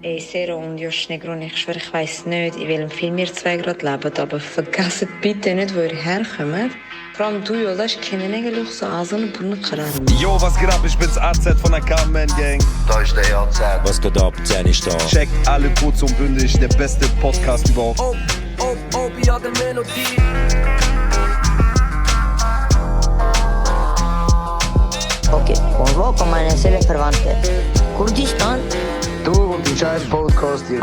Ey, Sero und Josh Negron, ich schwöre, ich weiss nicht, in welchem Film ihr zwei gerade lebt, aber vergesst bitte nicht, wo ihr herkommt. Vor allem du, Yoldaş, kendine gel yoksa ağzını burnunu kırarım. Yo, was geht ab? Ich bin's AZ von der Carmen Gang. Da ist der AZ. Was geht ab? Zen ist da. Checkt alle kurz und bündig, der beste Podcast überhaupt. ja, der Melodie. Okay, convoco meine Seelenverwandte. Kurdistan? Du und die scheiß Podcast hier.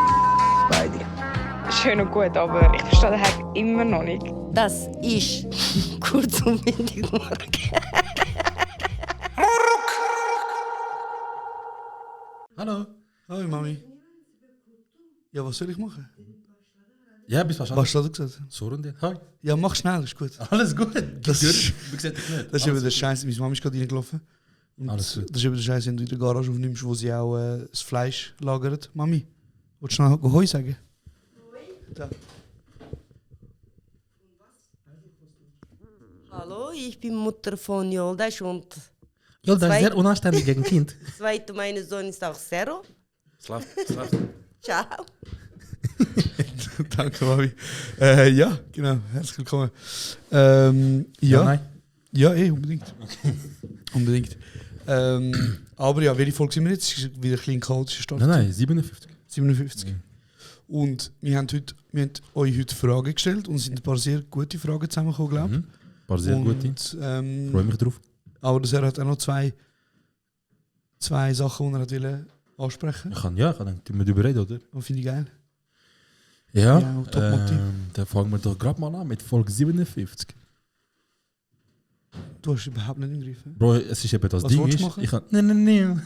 Beide. Schön und gut, aber ich verstehe den Hack immer noch nicht. Das ist kurz und bündig Morgen. Hallo. Hoi Mami. Ja, was soll ich machen? Ja, bist du Was hast du gesagt? Sorry dir. Hi. Ja, mach schnell, ist gut. Alles gut. Das ist- Wie gesagt, ich nicht. Das ist eben der Scheiß. Meine Mami ist gerade reingelaufen. Und Alles gut. das ist eben der Scheiß, wenn du in der Garage aufnimmst, wo sie auch das Fleisch lagert. Mami, willst du schnell Hoi sagen? Hoi? Hallo, ich bin Mutter von Yoldaş und Ja, das ist Zwei- sehr unanständig gegen Kind. zweiter mein Sohn ist auch Zero. Slav. Ciao. Danke, Mami. Ja, genau. Herzlich willkommen. Ja, Ja, nein. ja, unbedingt. Unbedingt. Aber ja, welche Folge sind wir jetzt? Es ist wieder ein bisschen chaotischer Start. Nein, 57. 57. Und wir haben euch heute Fragen gestellt und es sind ein paar sehr gute Fragen zusammengekommen, glaube ich. Ein paar sehr gute. Freue mich drauf. Aber der hat auch noch zwei Sachen, die er wollte ansprechen. Ich kann mit darüber reden, oder? Und finde ich geil. Ja, Ja, Top-Motiv. dann fangen wir doch gerade mal an mit Folge 57. Du hast überhaupt nicht im Griff. Bro, es ist eben das Was Ding. willst du Ist, machen? ich kann. Nein.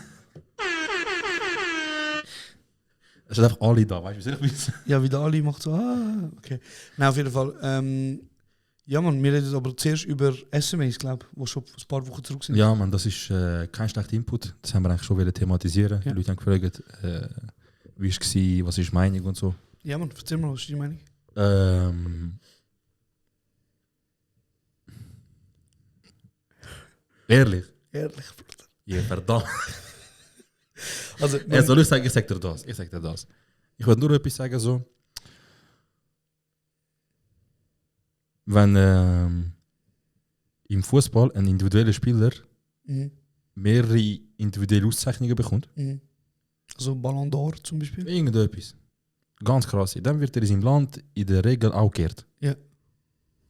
Es sind einfach alle da, weißt du, wie soll ich wissen? Ja, wie der Ali macht so, okay. Nein, auf jeden Fall. Ja, man, wir reden aber zuerst über SMAs, glaube ich, die schon ein paar Wochen zurück sind. Ja, man, das ist kein schlechter Input. Das haben wir eigentlich schon wieder thematisieren. Ja. Die Leute haben gefragt, wie war es, was ist Meinung und so. Ja, man, erzähl mal, was ist die Meinung? Ehrlich? Ehrlich. Ja, verdammt. Also, Soll ich sagen, ich sag dir das. Ich wollte nur etwas sagen, so. Wenn im Fußball ein individueller Spieler Mhm. mehrere individuelle Auszeichnungen bekommt, Mhm. Also Ballon d'Or zum Beispiel. irgendetwas, ganz krass, dann wird er in seinem Land in der Regel auch geehrt. Ja.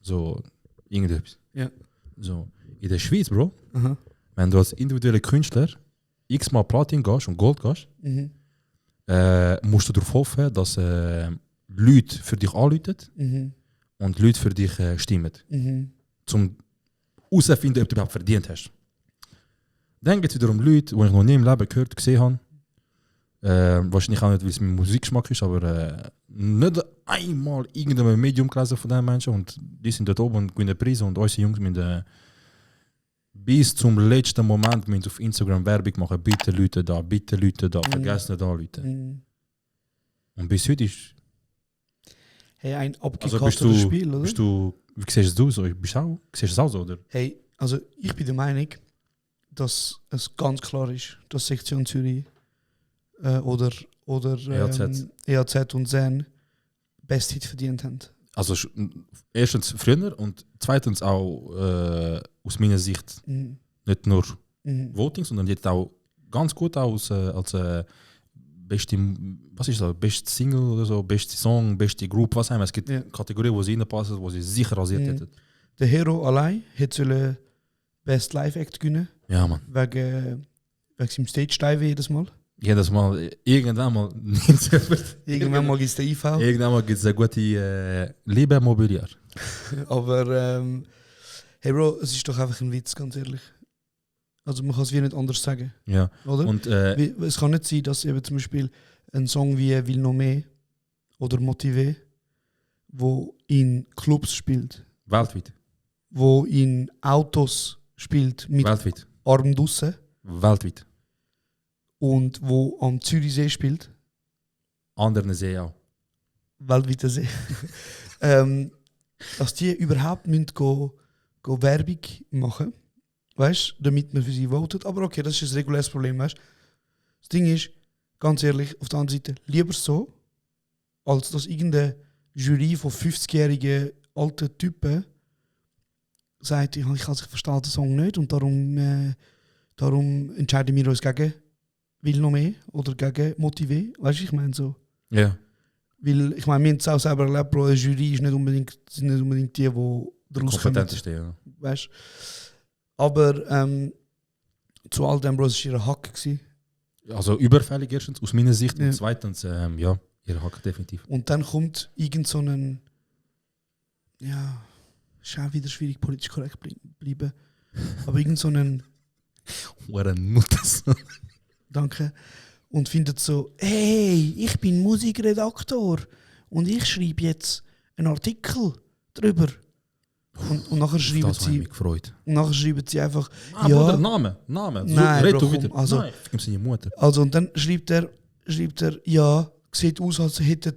So, irgendetwas. Ja. So, in der Schweiz, Bro, Aha. wenn du als individueller Künstler x-mal Platin gehst und Gold gehst, Mhm. musst du darauf hoffen, dass Leute für dich anrufen Mhm. und Leute für dich stimmen, Mhm. um herauszufinden, ob du überhaupt verdient hast. Dann geht es wiederum Leute, die ich noch nie im Leben gehört, gesehen habe. Wahrscheinlich auch nicht, weil es mein Musikgeschmack ist, aber nicht einmal irgendein Medium gelesen von diesen Menschen. Und die sind dort oben und gewinnen Preise. Und unsere Jungs müssen bis zum letzten Moment müssen auf Instagram Werbung machen. Bitte Leute da, vergessen nicht da Leute. Mhm. Und bis heute ist. Hey, ein Also abgekattertes Spiel, oder? Wie siehst du so? Siehst du es auch so, oder? Hey, also ich bin der Meinung, dass es ganz klar ist, dass Sektion Zürich oder EAZ und Zen best Hit verdient haben. Also erstens früher und zweitens auch aus meiner Sicht Mhm. nicht nur Mhm. Voting, sondern jetzt auch ganz gut als beste, was ist das, beste Single oder so, beste Song, beste Group, was haben wir. Es gibt Ja. Kategorien, wo sie reinpassen, wo sie sicher rasiert Mhm. hätten. Der Hero allein hätte Best Live Act gewinnen, Ja, man. wegen seinem Stage Dive jedes Mal. Jedes Mal, irgendwann mal nimmt es jemand. Irgendwann mal gibt es den IV. Irgendwann mal gibt es eine gute Liebe Mobiliar. Aber hey Bro, es ist doch einfach ein Witz, ganz ehrlich. Also man kann es wie nicht anders sagen, Ja. oder? Und Es kann nicht sein, dass eben zum Beispiel ein Song wie Will noch mehr oder Motivé, wo in Clubs spielt, weltweit. wo in Autos spielt mit Weltweit. Arm draussen Weltweit. und wo am Zürichsee spielt, Anderen sehen auch. weltweiter See, dass die überhaupt nicht go Werbung machen, weißt, damit man für sie votet. Aber okay, das ist ein reguläres Problem, weißt. Das Ding ist, ganz ehrlich, auf der anderen Seite, lieber so, als dass irgendeine Jury von 50-jährigen alten Typen sagt, ich verstehe den Song nicht und darum entscheiden wir uns gegen «Will noch mehr» oder gegen «Motivé». Weißt du, ich meine so. Ja. Weil, ich meine, wir haben es auch selber erlebt, Bro, eine Jury sind nicht unbedingt die daraus kommen. Kompetenteste, ja. Weißt du? Aber zu all dem, Bro, es war ihr Hack gewesen. Also überfällig erstens, aus meiner Sicht. Ja. Und zweitens, ja, ihr Hack definitiv. Und dann kommt irgend so ein, ja, ist auch wieder schwierig, politisch korrekt bleiben. Aber irgend so ein, What Nuttes. danke, und findet so, hey, ich bin Musikredaktor und ich schreibe jetzt einen Artikel drüber. Und nachher schreiben Das habe ich sie, mich gefreut. und nachher schreiben sie einfach, Bruder, Name. So, Nein, red Bro, du komm, wieder. also- Nein, ich gebe seine Mutter. also und dann schreibt er, ja, sieht aus, als hätten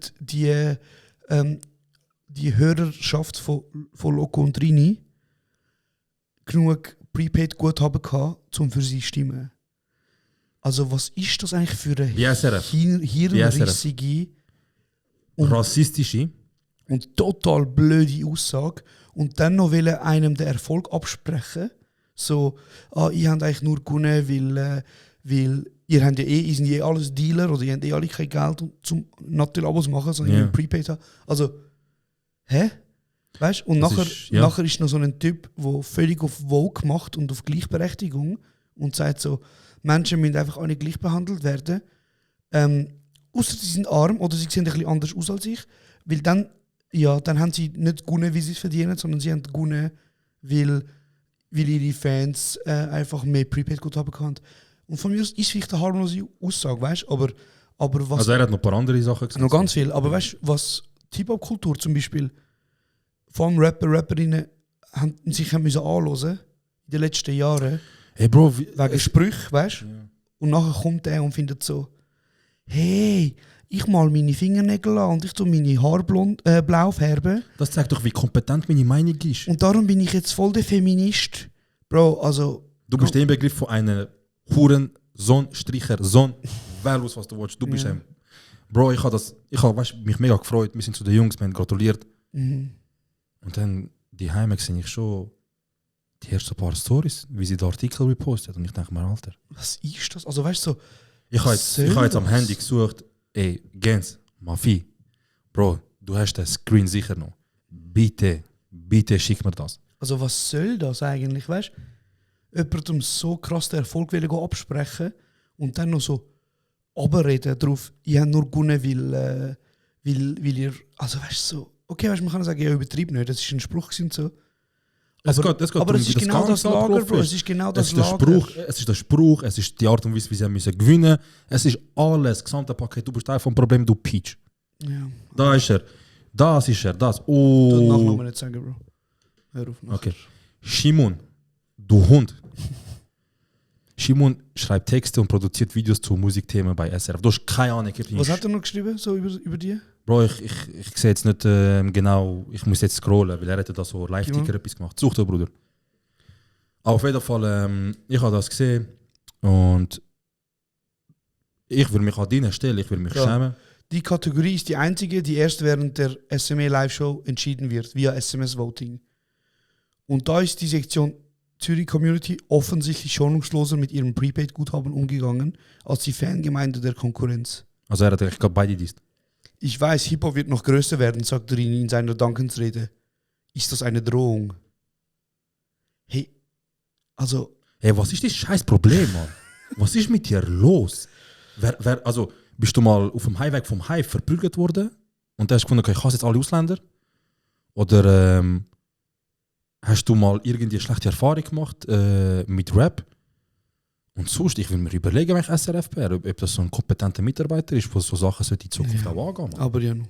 die Hörerschaft von Loco und Rini genug Prepaid-Guthaben gehabt, um für sie zu stimmen. Also was ist das eigentlich für eine Wie SRF. hirnrissige Und- Rassistische. und total blöde Aussage und dann noch wollen einem den Erfolg absprechen. So, ihr habt eigentlich nur gewonnen, weil ihr habt ja ihr sind ja alles Dealer oder ihr habt alle kein Geld zum Nattel-Abos machen, sondern Ja. ihr Prepaid haben. Also, hä? Weißt du? Und Das nachher ist- ja. nachher ist noch so ein Typ, der völlig auf Vogue macht und auf Gleichberechtigung und sagt so, Menschen müssen einfach alle gleich behandelt werden. Außer sie sind arm oder sie sehen ein bisschen anders aus als ich. Weil dann haben sie nicht gewonnen, wie sie es verdienen, sondern sie haben gewonnen, weil ihre Fans einfach mehr Prepaid-Guthaben haben. Und von mir aus ist es vielleicht eine harmlose Aussage, weißt du? Aber was. Also er hat noch ein paar andere Sachen gesagt. noch ganz viel. Aber weißt du, was Hip-Hop-Kultur zum Beispiel, vor allem Rapper, Rapperinnen, haben müssen anhören in den letzten Jahren, Hey Bro, wegen Sprüchen, weißt du? Ja. Und nachher kommt er und findet so, hey, ich mal meine Fingernägel an und ich tue meine Haare blau färben. Das zeigt doch, wie kompetent meine Meinung ist. Und darum bin ich jetzt voll der Feminist. Bro, also. Du bist der Inbegriff von einem Huren, Sohn, Stricher, Sohn, wähllos, was du willst. Du bist Ja. ein. Bro, ich habe mich mega gefreut. Wir sind zu den Jungs, wir haben gratuliert. Mhm. Und dann die Heime sehe ich schon die ersten paar Stories, wie sie den Artikel repostet. Und ich denke mir, Alter. Was ist das? Also weißt du, so, Ich habe Was jetzt, soll am das? Handy gesucht, ey, Gens, Mafi. Bro, du hast den Screen sicher noch. Bitte schick mir das. also was soll das eigentlich? Weißt du, jemandem so krass den Erfolg will absprechen und dann noch so runterreden drauf, ich habe nur gewonnen, weil ihr. Also weißt du, so, okay, weißt du, man kann sagen, ja, übertrieb nicht, das ist ein Spruch gewesen und so. Es Aber- geht aber darum, es wie ist genau das Ganze Lager, abgelaufen Bro. ist. Es ist genau Es das ist der Lager. Spruch, es ist der Spruch, es ist die Art und Weise, wie sie müssen gewinnen. Es ist alles, das gesamte Paket. Du bist Teil vom Problem, du Peach. Ja. Da ist er. Das ist er, das. Den Oh. Nachnamen nicht sagen, Bro. Hör auf. nachher. Okay. Shimon, du Hund. Shimon schreibt Texte und produziert Videos zu Musikthemen bei SRF. Du hast keine Ahnung. Was hat er noch geschrieben, so über die? Bro, ich sehe jetzt nicht genau, ich muss jetzt scrollen, weil er hätte da so Live-Ticker Ja. etwas gemacht. Such dir, Bruder. Aber auf jeden Fall, ich habe das gesehen und ich will mich an deiner Stelle, ich will mich Ja. schämen. Die Kategorie ist die einzige, die erst während der SME Live-Show entschieden wird, via SMS-Voting. Und da ist die Sektion Zürich Community offensichtlich schonungsloser mit ihrem Prepaid-Guthaben umgegangen, als die Fangemeinde der Konkurrenz. Also er hat eigentlich gerade beide dies. Ich weiß, Hip-Hop wird noch größer werden, sagt Rini in seiner Dankensrede. Ist das eine Drohung? Hey, also, Hey, was ist das scheiß Problem, Mann? Was ist mit dir los? Also, bist du mal auf dem Highweg vom Hive verprügelt worden und hast gefunden, okay, ich hasse jetzt alle Ausländer? Oder hast du mal irgendwie eine schlechte Erfahrung gemacht mit Rap? Und sonst, ich will mir überlegen, wenn ich SRF bin, ob das so ein kompetenter Mitarbeiter ist, der so Sachen sollte in Zukunft auch angehen. Mann. aber ja noch.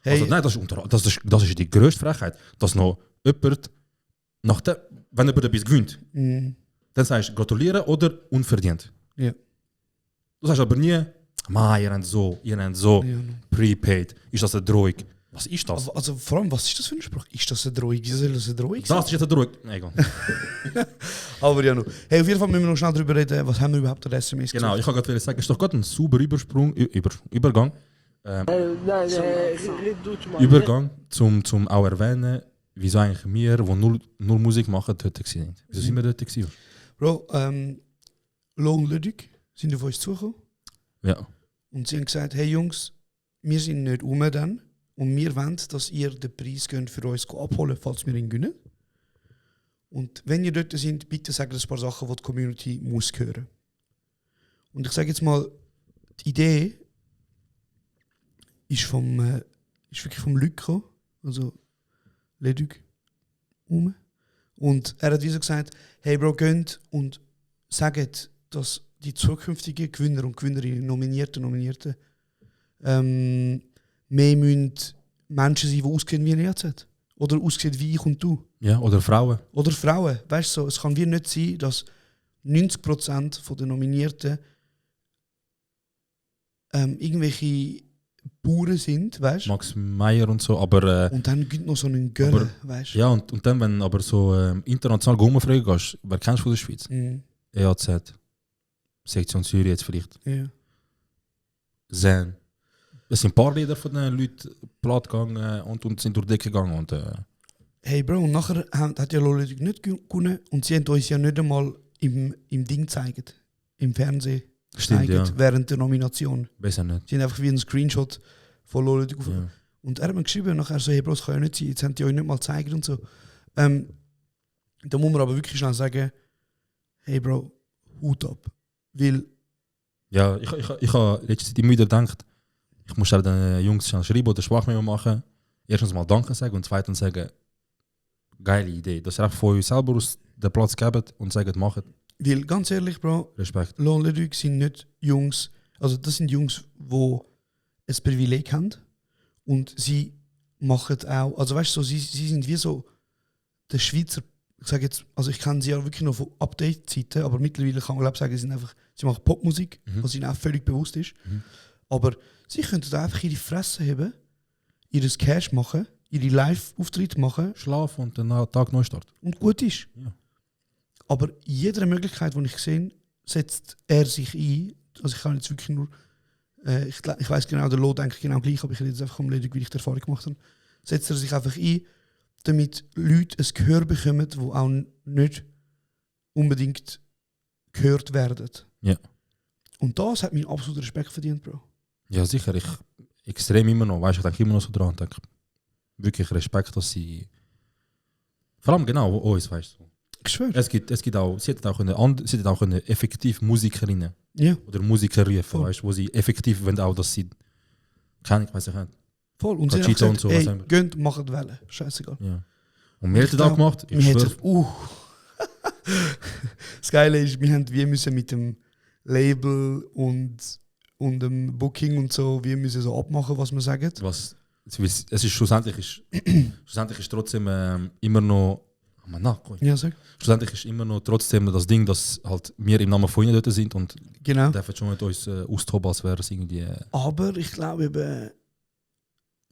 Hey, Also, nein, das ist die grösste Frechheit, dass noch jemand, wenn jemand etwas gewinnt, dann sagst du gratulieren oder unverdient. Ja. Du sagst aber nie, ihr habt so, ja, noch. prepaid, ist das eine Drohung? Was ist das? Also vor allem, was ist das für ein Spruch? Ist das eine Drohung? Wieso soll das eine Drohung sein? Das ist jetzt eine Drohung. Nein, egal. Aber ja, noch. Hey, auf jeden Fall müssen wir noch schnell darüber reden, was haben wir überhaupt an SMS Genau, gesagt? ich kann gerade sagen, es ist doch gerade ein sauberer Übergang. Übergang zum auch erwähnen, wieso eigentlich wir, die null Musik machen, dort waren. Wieso sind wir dort gewesen? Bro, Lo und Ludwig sind auf uns zugekommen Ja. und sie haben gesagt, hey Jungs, wir sind nicht dann und wir wollen, dass ihr den Preis könnt für uns abholen, falls wir ihn gewinnen. Und wenn ihr dort seid, bitte sagt ein paar Sachen, die die Community muss hören. Und ich sage jetzt mal, die Idee ist wirklich vom Luc gekommen, also Ludwig rum. Und er hat wie so gesagt, hey Bro, geht und sagt, dass die zukünftigen Gewinner und Gewinnerinnen, Nominierten, mehr müssen Menschen sein, die aussehen wie ein EAZ. Oder aussehen wie ich und du. Ja, oder Frauen. Oder Frauen. Weißt du, so, es kann wie nicht sein, dass 90% der Nominierten irgendwelche Bauern sind, weißt du? Max Meyer und so, aber... Und dann gibt noch so einen Göller, weißt du? Ja, und dann, wenn aber so international rumfragen gehst, wer kennst du von der Schweiz? Mhm. EAZ, Sektion Zürich jetzt vielleicht, Ja. Zen. Es sind ein paar Lieder von den Leuten platt gegangen und sind durch die Decke gegangen. Und, Hey Bro, und nachher hat ja Ludwig nicht gewonnen und sie haben uns ja nicht einmal im Ding gezeigt, im Fernsehen Stimmt, gezeigt, ja. während der Nomination. Besser nicht. Sie haben einfach wie einen Screenshot von Ludwig auf. Ja. Und er hat mir geschrieben, und nachher so, hey Bro, das kann ja nicht sein, jetzt haben die euch nicht mal gezeigt und so. Da muss man aber wirklich schnell sagen, hey Bro, Hut ab. Weil, Ja, ich habe letzte Zeit immer wieder gedacht, ich muss den Jungs schnell schreiben oder Sprachmemo machen. Erstens mal Danke sagen und zweitens sagen, geile Idee. Dass ihr einfach von euch selber aus den Platz gebt und sagt, macht. weil ganz ehrlich, Bro, Respekt. Lo und Ludwig sind nicht Jungs, also das sind Jungs, die ein Privileg haben und sie machen auch, also weißt du, so, sie sind wie so der Schweizer, ich sage jetzt, also ich kenne sie ja wirklich noch von Update-Zeiten, aber mittlerweile kann man glaube sagen, sie machen Popmusik, was ihnen auch völlig bewusst ist, aber sie könnten da einfach ihre Fresse haben, ihr Cash machen, ihre Live-Auftritte machen Schlafen und dann Tag Neustart. und gut ist. Ja. Aber jede Möglichkeit, die ich sehe, setzt er sich ein. Also ich kann jetzt wirklich nur, ich weiß genau, der Lo denkt genau gleich, aber ich rede jetzt einfach um Ludwig, wie ich die Erfahrung gemacht habe. Setzt er sich einfach ein, damit Leute ein Gehör bekommen, die auch nicht unbedingt gehört werden. Ja. Und das hat meinen absoluten Respekt verdient, Bro. Ja, sicher. Ich extrem immer noch. Weißt, ich denke immer noch so dran. Ich denke wirklich Respekt, dass sie. Vor allem genau uns, weißt du. Ich schwöre. Es gibt auch, sie hätten auch eine effektiv Musikerinnen Ja, oder Musiker rufen, Voll. weißt, wo sie effektiv wollen, auch, dass sie. Keine, ich weiß nicht. voll. Und sie haben Conchita gesagt, und so, was hey, haben wir? gönnt, macht Welle. Scheißegal. Ja. Und wir hätten das auch gemacht. Ich Wir schwör. hätten, Das Geile ist, wir haben wie müssen mit dem Label und dem Booking und so, wir müssen so abmachen, was wir sagen. Was, es ist schlussendlich ist trotzdem immer noch. Ja, sag. Schlussendlich ist immer noch trotzdem das Ding, dass halt wir im Namen von ihnen dort sind und Genau. dürfen schon mit uns austoben, als wäre es irgendwie. Aber ich glaube eben,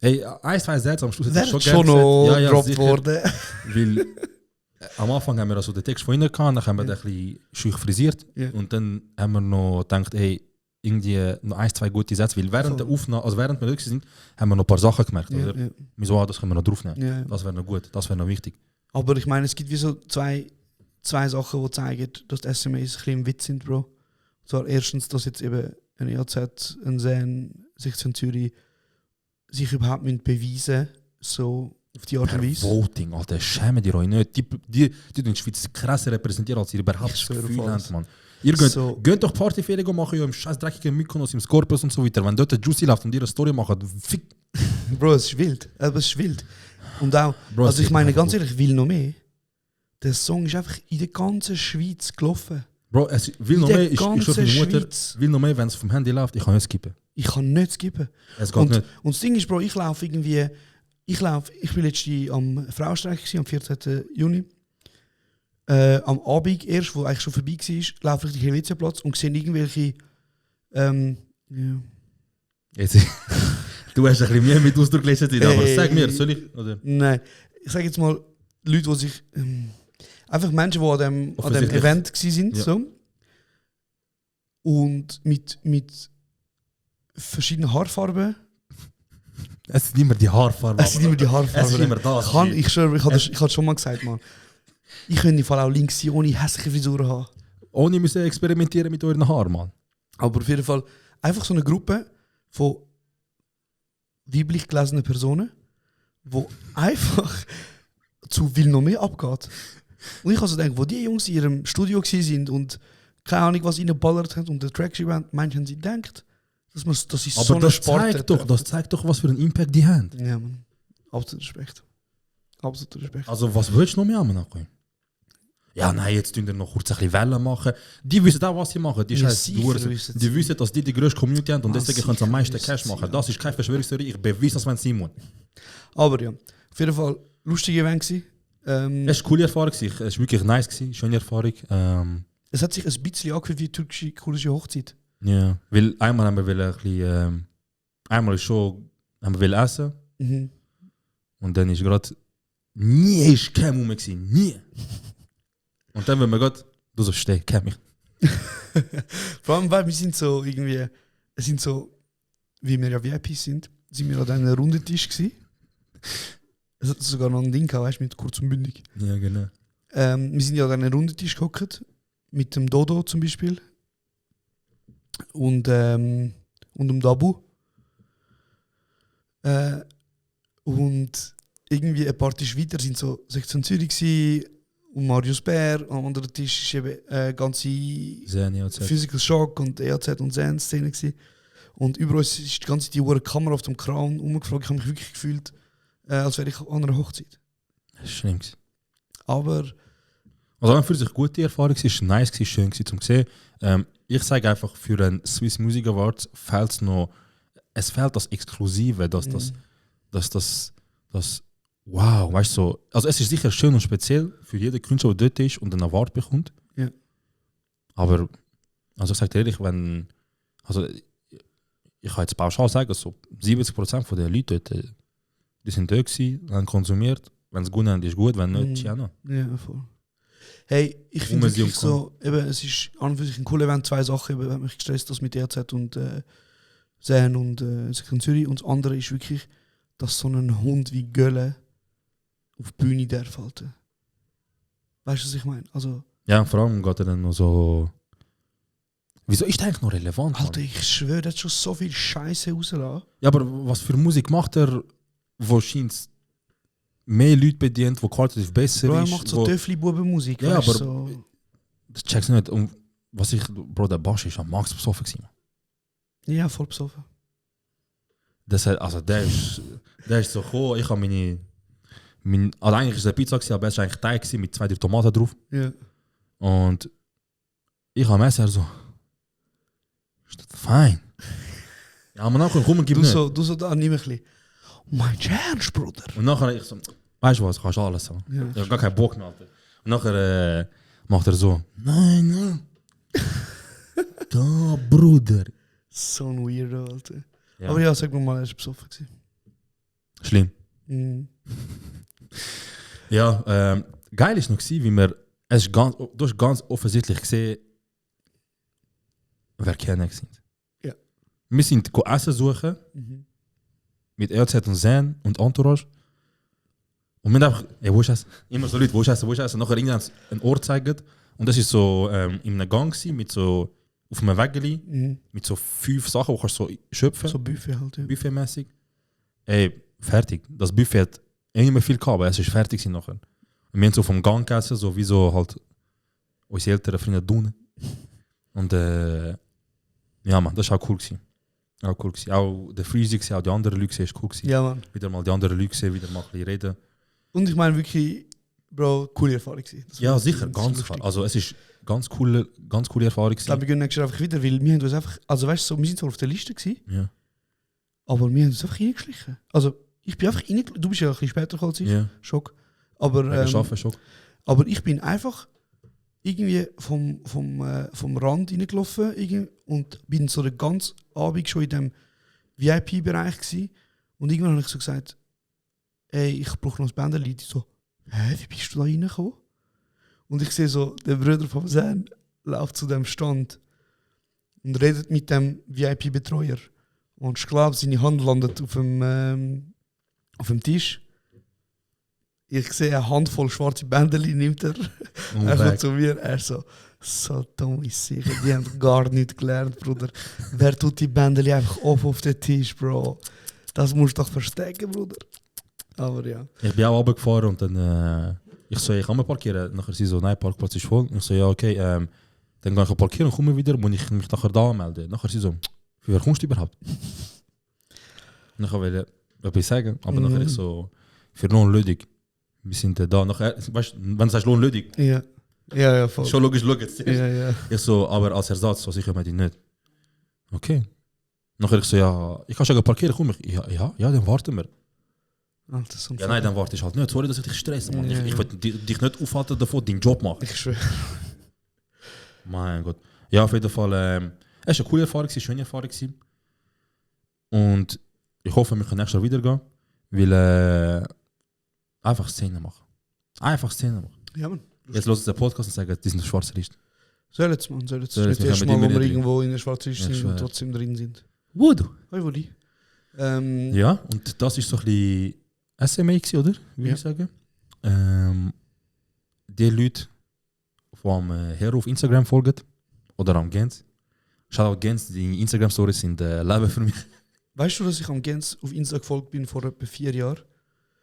Hey, 1, 2 Sätze am Schluss hätte ich wäre schon schon gerne noch gesagt. gedroppt sicher. worden. Weil am Anfang haben wir also den Text von ihnen gehabt, dann haben wir den ein bisschen schüch frisiert Ja. und dann haben wir noch gedacht, hey, irgendwie noch 1, 2 gute Sätze, weil während Voll. der Aufnahme, also während wir wirklich sind, haben wir noch ein paar Sachen gemerkt. Ja, Oder? ja, Wieso, das können wir noch draufnehmen. ja. Das wäre noch gut, das wäre noch wichtig. Aber ich meine, es gibt wie so zwei Sachen, die zeigen, dass die SMAs ein bisschen im Witz sind, Bro. Und zwar erstens, dass jetzt eben ein EAZ, ein Zen, Sektion Zürich sich überhaupt beweisen müssen, so auf die Art und Per Weise. Voting, Alter, schämen die euch nicht. Die die Schweiz krasser repräsentieren, als ihr überhaupt das Ich schwöre Gefühl auf alles. habt, Mann. Ihr geht, So. geht doch Partyferien machen, ja, im scheiß dreckigen Mykonos, im Scorpius und so weiter. Wenn dort der Juicy läuft und ihr eine Story macht, fick. Bro, es ist wild. Aber es ist wild. Und auch, Bro, also es ich meine geht ganz einfach ehrlich, ich will noch mehr. Der Song ist einfach in der ganzen Schweiz gelaufen. Bro, es will In noch der mehr, ich schon ganzen meine Mutter, Schweiz. will noch mehr, wenn es vom Handy läuft, ich kann nicht skippen. Ich kann nichts geben. Es geht nicht. Und das Ding ist, Bro, ich bin letztens am Frauenstreik gewesen, am 14. Juni. Am Abend erst, wo eigentlich schon vorbei war, laufe ich durch den Helvetiaplatz und sehe irgendwelche, ja, Jetzt, Du hast ein bisschen mehr mit Ausdruck gelesen, aber sag mir, soll ich? Oder? Nein, ich sage jetzt mal, Leute, die sich. Einfach Menschen, die an dem Offensichtlich. Event waren. Ja. So. Und mit verschiedenen Haarfarben. Es ist nicht mehr die Haarfarbe. Es sind immer die Haarfarben. Es ist immer das. Ich schwöre, ich habe schon mal gesagt, Mann. Ich könnte im Fall auch links sein, ohne hässliche Frisuren haben. Ohne müssen experimentieren mit euren Haaren, Mann. Aber auf jeden Fall einfach so eine Gruppe von weiblich gelesenen Personen, wo einfach zu will noch mehr abgeht. Und ich habe so gedacht, wo die Jungs in ihrem Studio waren und keine Ahnung, was ihnen ballert hat und der Track Event, manchen sie denkt, das ist Aber so das zeigt doch, was für einen Impact die haben. Ja, man. Absolut Respekt. Absolut Respekt. Also, was willst du noch mehr haben? Ja, nein, jetzt tun wir noch kurz ein bisschen Wellen machen. Die wissen auch, was sie machen. Die Ja, scheiß sicher Tours. wissen Die sie. wissen, dass die grösste Community haben und Ah, deswegen können sie am sicher meisten wissen Cash sie, machen. ja. Das ist keine Verschwörungstheorie. Ich beweise das, wenn Simon. Aber ja, auf jeden Fall lustige Event gewesen. Es war eine coole Erfahrung. Es war wirklich nice. Schöne Erfahrung. Es hat sich ein bisschen angefühlt wie türkische kurdische Hochzeit. Ja, weil einmal haben wir ein bisschen, einmal ist schon, haben wir essen Mhm. und dann ist gerade, nie ist kein Moment gewesen, nie. Und dann, wenn wir gerade, du so stehen, kenn mich. Vor allem, weil wir sind so irgendwie, es sind so, wie wir ja VIPs sind wir an einem runden Tisch gewesen. Es hat sogar noch ein Ding gehabt, weißt du, mit kurz und bündig. Ja, genau. Wir sind ja an einem runden Tisch gehockt, mit dem Dodo zum Beispiel. Und dem Dabu. Und irgendwie ein paar Tische weiter sind so Sektion Zürich gewesen, und Marius Bär. Am anderen Tisch war eben ganze Sehr ja, Physical Shock und EAZ und Zen-Szene gewesen. Und über uns ist die ganze Zeit die Kamera auf dem Kran rumgeflogen. Ich habe mich wirklich gefühlt, als wäre ich an einer Hochzeit. Das ist schlimm gewesen. Aber Also für sich gute Erfahrung, es war nice, schön zum sehen. Ich sage einfach, für den Swiss Music Awards fehlt es fehlt das Exklusive, das wow, weißt du, so, also es ist sicher schön und speziell für jeden Künstler, der dort ist und einen Award bekommt. Ja. Aber, also ich sage dir ehrlich, also ich kann jetzt pauschal sagen, so 70% von den Leuten dort, die sind dort gewesen, haben konsumiert, wenn es gut haben, ist gut, wenn nicht, ja noch. ja, voll. Hey, ich finde sie wirklich so, eben, es ist an und für sich ein cooles Event, zwei Sachen, eben, hat mich gestresst, das mit ERZ und Zen und Sektion Zürich. Und das andere ist wirklich, dass so ein Hund wie Gölle auf die Bühne darf halten. Weißt du, was ich meine? Also, Ja, vor allem geht er dann noch so. Wieso ist der eigentlich noch relevant? Alter, Mann? ich schwöre, der hat schon so viel Scheiße rausgelassen. Ja, aber was für Musik macht er, wo scheint mehr Leute bedient, wo qualitativ besser Bro, er ist? macht so wo, Töffli-Buben-Musik. Ja, weißt du, aber- so. das checkst du nicht. Und was ich, Bro, der Basch ist am Max besoffen gewesen. Ja, voll besoffen. Das hat, also der ist so gekommen, ich habe also eigentlich ist es eine Pizza gewesen, aber es war eigentlich Teig gewesen mit 2-3 Tomaten drauf. Ja. Und ich habe Messer so, ist das fein? Ja, aber nachher komm und gib Du nicht. so da, nimm ein bisschen. Mein Ernst, Bruder. Und nachher ich so, weißt du was, kannst alles haben. Ja. Ich habe gar keinen Bock mehr, Alter. Und nachher macht er so, nein. Da, Bruder. So ein Weirdo, Alter. Ja. Aber ja, sag mir mal, er war besoffen gewesen. Schlimm. Mhm. Ja, geil ist noch gewesen, wie wir, du hast ganz offensichtlich gesehen, wer Kenner sind. Ja. Wir sind Essen suchen, Mhm. mit LZ und Zen und Entourage. Und wir haben einfach, ey, wo ist es? Immer so Leute, wo ist es? Und nachher irgendwann einen Ort zeigen. Und das ist so in einem Gang gewesen, mit so, auf einem Wägeli, Mhm. mit so 5 Sachen, die kannst du so schöpfen. So Buffet halt, ja. Buffetmäßig. Ey, fertig. Das Buffet hat nicht mehr viel gehabt, aber es ist fertig gewesen nachher. Und wir haben so vom Gang gegessen, so wie so halt unsere älteren Freunde tun. Und ja, man, das war auch cool gewesen. Auch cool gewesen. Auch der Freezy gewesen, auch die anderen Leute gewesen, ist cool gewesen. Ja, Mann. Wieder mal die anderen Leute gesehen, wieder mal ein bisschen reden. Und ich meine wirklich, Bro, coole Erfahrung gewesen. Das Ja, war- sicher, das ganz war klar. lustig. Also es ist ganz coole Erfahrung Ich glaube, wir gewesen. gehen nächstes Jahr einfach wieder, weil wir haben uns einfach, also weißt du, so, wir sind zwar auf der Liste gewesen, Ja, aber wir haben uns einfach reingeschlichen. Also ich bin einfach reingeschlichen, du bist ja ein bisschen später gekommen als ich, ja. Schock. Aber, Schaffen schon. aber ich bin einfach irgendwie vom Rand reingelaufen und bin so den ganzen Abend schon in dem VIP-Bereich gewesen. Und irgendwann habe ich so gesagt, ey, ich brauche noch ein Bänderli. Die so, hä, wie bist du da reingekommen? Und ich sehe so, der Bruder von Sam läuft zu dem Stand und redet mit dem VIP-Betreuer. Und ich glaube, seine Hand landet auf dem Tisch. Ich sehe eine Handvoll schwarze Bänderli, nimmt er. Er kommt zu mir, er so dumm ist sicher, die haben gar nichts gelernt, Bruder. Wer tut die Bänderli einfach auf den Tisch, Bro? Das musst du doch verstecken, Bruder. Aber ja. Ich bin auch runtergefahren und dann ich so, ich kann mal parkieren. Nachher sie so, nein, Parkplatz ist voll. Ich so, ja, okay, dann gehe ich parkieren und komme wieder, muss ich mich nachher da anmelden. Nachher sie so, wie wer kommst du überhaupt? Und ich wollte etwas sagen, aber nachher ich so, für Lohnlödig. Wir sind da. Nachher, weißt du, wenn du sagst Lohnlödig, Ja, voll. schon logisch, schau jetzt. Ja. Ich so, aber als Ersatz, was ich meine die nicht. Okay. Nachher ich so, ja, ich kann schon parkieren, komm ich. Ja, dann warten wir. Alter, so Ja, nein, dann warte ich halt nicht. Sorry, dass ich dich stresse, Mann. Ja, Ich will dich nicht aufhalten davon, deinen Job machen. Ich schwöre. Mein Gott. Ja, auf jeden Fall, es war eine coole Erfahrung, eine schöne Erfahrung. Und ich hoffe, wir können nächstes Jahr wieder gehen, weil einfach Szenen machen. Einfach Szenen machen. Ja, Mann. Jetzt los den Podcast und sagen, die sind auf schwarzer Liste. Soll jetzt, Mann, soll jetzt. Soll jetzt, Das wir erste können Mal, mit wo wir ihm irgendwo in der schwarzen Liste Ja, sind schwör. und trotzdem drin sind. Wo du? Hoi, Woli. Ja, und das ist so ein bisschen SMA gewesen, oder? Würde ich sagen. Die Leute, die am Hero auf Instagram folgen, oder am Gens. Shoutout Gens, die Instagram-Stories sind Leben für mich. Weißt du, dass ich am Gens auf Insta gefolgt bin vor etwa 4 Jahren?